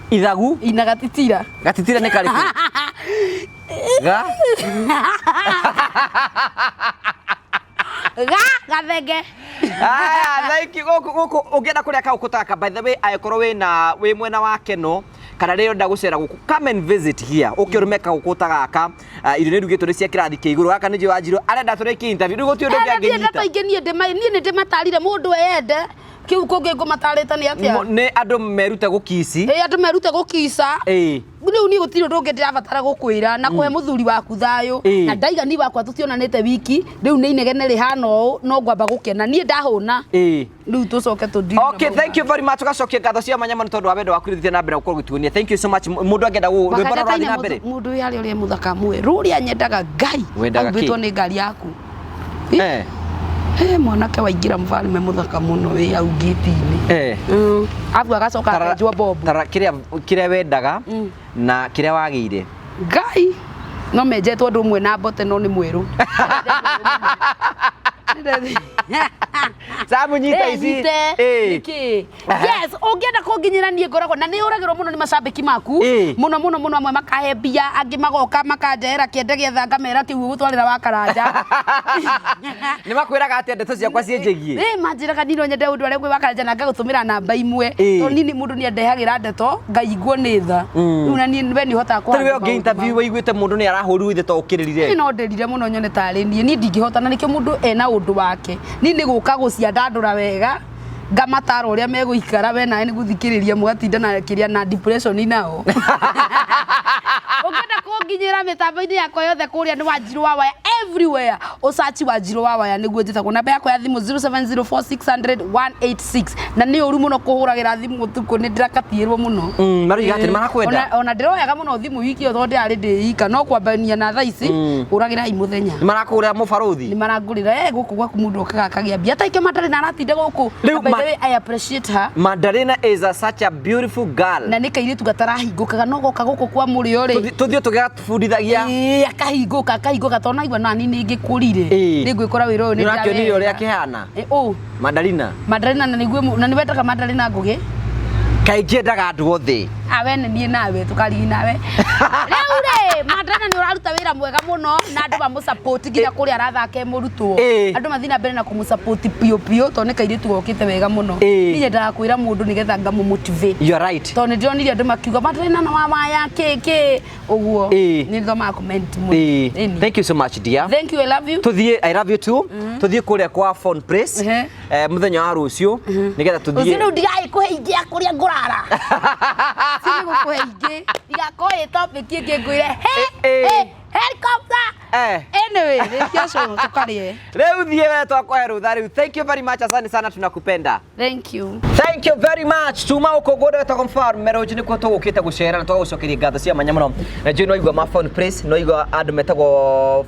Speaker 1: Ithagu?
Speaker 2: Ina gatitira.
Speaker 1: Gatitira nĩ karĩkũ? Ga?
Speaker 2: Ga gathenge.
Speaker 1: Aya, thank you. Gũkũ gũkũ ũngĩenda kũrĩa kagũkũ ta gaka, by the way, angĩkorwo wĩna wĩ mwena wa Keno kana rĩrĩa ũrenda gũcera gũkũ, come and visit here. Ũke ũrũme kagũkũ ta gaka. Irio nĩ irugĩtwo nĩ cia kĩrathi kĩa igũrũ. Gaka nĩ njũĩ Wanjirũ arenda tũrĩkie interview. Rĩu gũtirĩ ũndũ ũngĩ
Speaker 2: Niĩ ndeto
Speaker 1: angĩnyita.
Speaker 2: ingĩ niĩ nĩ ndĩmatarire mũndũ eyende. Kĩu kũngĩ ngũmatarĩte nĩ atĩa?
Speaker 1: Nĩ andũ merute gũkici.
Speaker 2: Ĩĩ, andũ merute gũkica. Rĩu niĩ gũtirĩ ũndũ ũngĩ ndĩrabatara gũkwĩra na kũhe mũthuri waku thayũ. Na ndaiga niĩ wakwa tũtionanĩte wiki, rĩu nĩ inegene rĩhana ũũ, no ngwamba gũkena. Niĩ ndahũna. Rĩu tũcoke tũthiĩ na
Speaker 1: Okay,
Speaker 2: maũndũ
Speaker 1: thank you very much. Ũgacokia ngatho cia mwanya mũno tondũ wa wendo waku rĩu na mbere gũkorwo ũgĩtuonia. Thank you so much. Mũndũ angĩenda rwĩmbo
Speaker 2: Wakanja
Speaker 1: rũrathiĩ
Speaker 2: kaine
Speaker 1: na mbere.
Speaker 2: mũndũ wĩ harĩa ũrĩa mũthaka mwerũ ũrĩa nyendaga Ngai
Speaker 1: Wendaga kĩ?
Speaker 2: aumbĩtwo nĩ ngari yaku. Mwanake waingĩra mfalme mũthaka mũno wĩ hau ngĩti-inĩ. Abu agacoka akenjwo bobu.
Speaker 1: Tara kĩrĩa wendaga na kĩrĩa wagĩire.
Speaker 2: Ngai no menjetwo ũndũ ũmwe na mbote no nĩ mwerũ.
Speaker 1: Samu nyita ici.
Speaker 2: Nĩkĩ? Yes, ũngĩenda kũnginyĩra niĩ ngoragwo na nĩ ũragĩrwo mũno nĩ macambĩki maku. Mũno mũno mũno amwe makahe mbia, angĩ magoka makanjehera kĩende gĩetha ngamera kĩu ũgũtwarĩra wa Karanja.
Speaker 1: Nĩ makwĩraga atĩa ndeto ciakwa ciĩnjĩgie?
Speaker 2: Manjĩraga niĩ no nyende ũndũ arĩa kwĩ wa Karanja na ngagũtũmĩra namba imwe. Tondũ niĩ mũndũ nĩ andehagĩra ndeto ngaigwo nĩ tha. Rĩu na niĩ we nĩ ũhotaga
Speaker 1: Tarĩu we
Speaker 2: kũhandle
Speaker 1: ũngĩ
Speaker 2: maũndũ
Speaker 1: interview
Speaker 2: mau.
Speaker 1: waiguĩte mũndũ nĩ arahũrirwo ithe to ũkĩrĩrire.
Speaker 2: Niĩ no ndĩrire mũno nyone tarĩ niĩ. Niĩ ndingĩhota na nĩkĩo mũndũ ena ũndũ wake. Niĩ nĩ gũka gũciandandũra wega ngamatara ũrĩa megũikara we nawe nĩ gũthikĩrĩria mũgatinda na kĩrĩa na depression nao. Ũngĩenda kũnginyĩra mĩtambo-inĩ yakwa yothe kũrĩa nĩ Wanjirũ wa Waya Everywhere ũcaci Wanjirũ wa Waya nĩguo njĩtagwo. Namba yakwa ya thimũ 0704600186. Na nĩ ũru mũno kũhũragĩra thimũ ũtukũ, nĩ ndĩrakatiĩrwo mũno.
Speaker 1: Maroiga atĩ nĩ marakwenda.
Speaker 2: Ona ndĩroyaga mũno thimũ wiki ĩyo tondũ ndĩrarĩ ndĩ ika, no kwambania na thaa ici hũragĩrai mũthenya.
Speaker 1: Nĩ marakũgũrĩra mũbarũthi.
Speaker 2: Nĩ marangũrĩra gũkũ gwaku mũndũ okaga akagĩa mbia ta ikĩo Madarina aratinda gũkũ.
Speaker 1: Rĩu
Speaker 2: By the way, I appreciate her.
Speaker 1: Mandarina is a such a beautiful girl.
Speaker 2: Na nĩ kairĩtu gatarahingũkaga, no goka gũkũ kwa mũrĩo rĩ,
Speaker 1: Tũthiĩ tũgĩgatubundithagia.
Speaker 2: Ĩĩ, akahingũka akahingũka, tondũ naigua nani nĩ ingĩkũrire nĩ ngwĩkora wĩra ũyũ.
Speaker 1: Nĩ ũrakĩonire ũrĩa akĩhana?
Speaker 2: Ũ?
Speaker 1: Mandarina.
Speaker 2: Mandarina, na nĩguo na nĩ wendaga Mandarina Ngũgĩ.
Speaker 1: Kaingĩ endaga andũ othe.
Speaker 2: Awe nĩ niĩ nawe tũkarigi nawe rĩu rĩ. Mandarina nĩ ũraruta wĩra mwega mũno na andũ mamũ-support nginya kũrĩa arathaka e mũrutwo. Andũ mathiĩ na mbere na kũmũ-support piũ piũ tondũ nĩ kairĩtu gokĩte wega mũno. Niĩ nyendaga kwĩra mũndũ nĩgetha ngamũ-motivate.
Speaker 1: You are right.
Speaker 2: Tondũ nĩ ndĩronire andũ makiuga Mandarina na wa waya kĩ kĩ ũguo. Nĩ thomaga comment mũno. Ĩni.
Speaker 1: Thank you so much, dear.
Speaker 2: Thank you, I love you.
Speaker 1: Tuthiĩ, I love you too. Tuthiĩ kũrĩa kwa Phone Place mũthenya wa rũciũ nĩgetha
Speaker 2: Rũciũ
Speaker 1: tuthiĩ.
Speaker 2: Rĩu ndigagĩkũhe ingĩ ya kũrĩa ngũrara. Rũciũ nĩgũkũhe ingĩ igakorwo ĩ topic ĩngĩ ngwĩre he he helicopter. Anyway, rĩkia cũrũ tũkarĩe.
Speaker 1: Rĩu thiĩ we, twakũhe rũtha rĩu. Thank you very much, asante sana, tunakupenda.
Speaker 2: Thank you.
Speaker 1: Thank you very much. Tuma uko ngũndũ wetagwo Mfalme Rũnji nĩkuo tũgũkĩte gũcera na twagũcokeria ngatho cia mwanya mũno. Na njũĩ no igua ma Phone Place, no igua andũ metagwo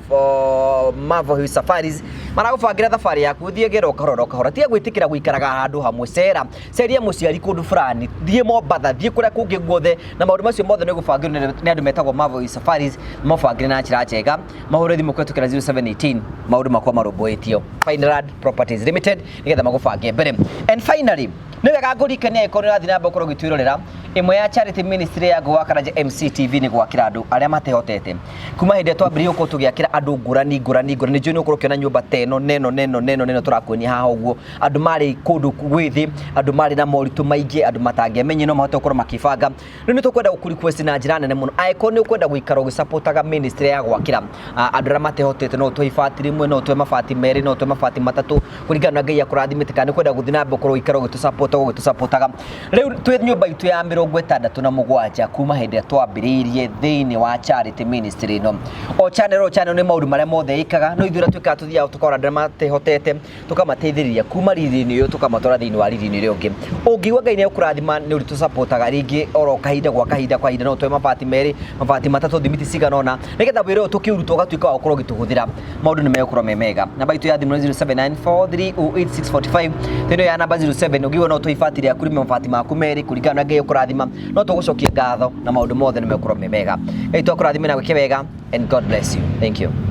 Speaker 1: Marvel Hill Safaris maragũbangĩra thabarĩ yaku, ũthiĩ gera o kahora o kahora. Tiga gwĩtĩkĩra gũikaraga handũ hamwe, cera ceria mũciari kũndũ fulani, thiĩ Mombatha, thiĩ kũrĩa kũngĩ guothe, na maũndũ macio mothe nĩ gũbangĩrwo nĩ andũ metagwo Marvel Hill Safaris. Mabangĩre na njĩra njega, mahũre thimũ kũhetũkĩra 0718, maũndũ makwa marũmbũĩtio Fineland Properties Limited nĩgetha magũbange mbere. And finally, nĩ wega ngũrikania, angĩkorwo nĩ ũrathiĩ na mbere gũkorwo ũgĩtwĩrorera, ĩmwe ya charity ministry ya Ngũgĩ wa Karanja MCTV nĩ gwakĩra andũ arĩa matehotete. Kuma hĩndĩ ĩrĩa twambĩrĩirie gũkorwo tũgĩakĩra andũ ngũrani ngũrani ngũrani, njũĩ nĩ ũkorwo ũkĩona nyũmba ta ĩno neno neno neno neno tũrakuonia haha ũguo, andũ marĩ kũndũ gwĩ thĩ, andũ marĩ na moritũ maingĩ, andũ matangĩamenye no mahote gũkorwo makĩbanga. Rĩu nĩ tũkwenda gũkũ request na njĩra nene mũno, angĩkorwo nĩ ũkwenda gũikara ũgĩsupportaga ministry ya gwakĩra andũ arĩa matehotete, no ũtũhe ibati rĩmwe, no ũtũhe mabati merĩ, no ũtũhe mabati matatũ, kũringana na Ngai akũrathimĩte, kana nĩ ũkwenda gũthiĩ na mbere ũkorwo ũikara ũgĩtũsupporta ũgĩtũsupportaga. Rĩu twĩ nyũmba itũ ya 67 kuma hĩndĩ ĩrĩa twambĩrĩirie thĩinĩ wa charity ministry ĩno. O channel o channel nĩ maũndũ marĩa mothe ĩkaga, no ithuĩ ũrĩa twĩkaga, tũthiaga tũkora andũ arĩa matehotete, tũkamateithĩrĩria kuma riri-inĩ ũyũ tũkamatwara thĩinĩ wa riri-inĩ ũrĩa ũngĩ. Ũngĩigua Ngai nĩ ekũrathima nĩ ũrĩtũsupportaga rĩngĩ oro kahinda gwa kahinda kwa kahinda, no ũtũhe mabati merĩ, mabati matatũ, thimiti cigana ũna, nĩgetha wĩra ũyũ tũkĩũruta ũgatuĩka wa gũkorwo ũgĩtũhũthĩra, maũndũ nĩ megũkorwo me mega. Namba itũ ya thimũ nĩ 0794308645. Thĩinĩ ya namba 07, ũngĩigua no ũtũhe ibati rĩaku rĩmwe, mabati maku merĩ, kũringana na Ngai ũkũrathima, no tũgũcokia ngatho na maũndũ mothe nĩ megũkorwo me mega. Ngai twakũrathime na gwĩke wega, and God bless you. Thank you.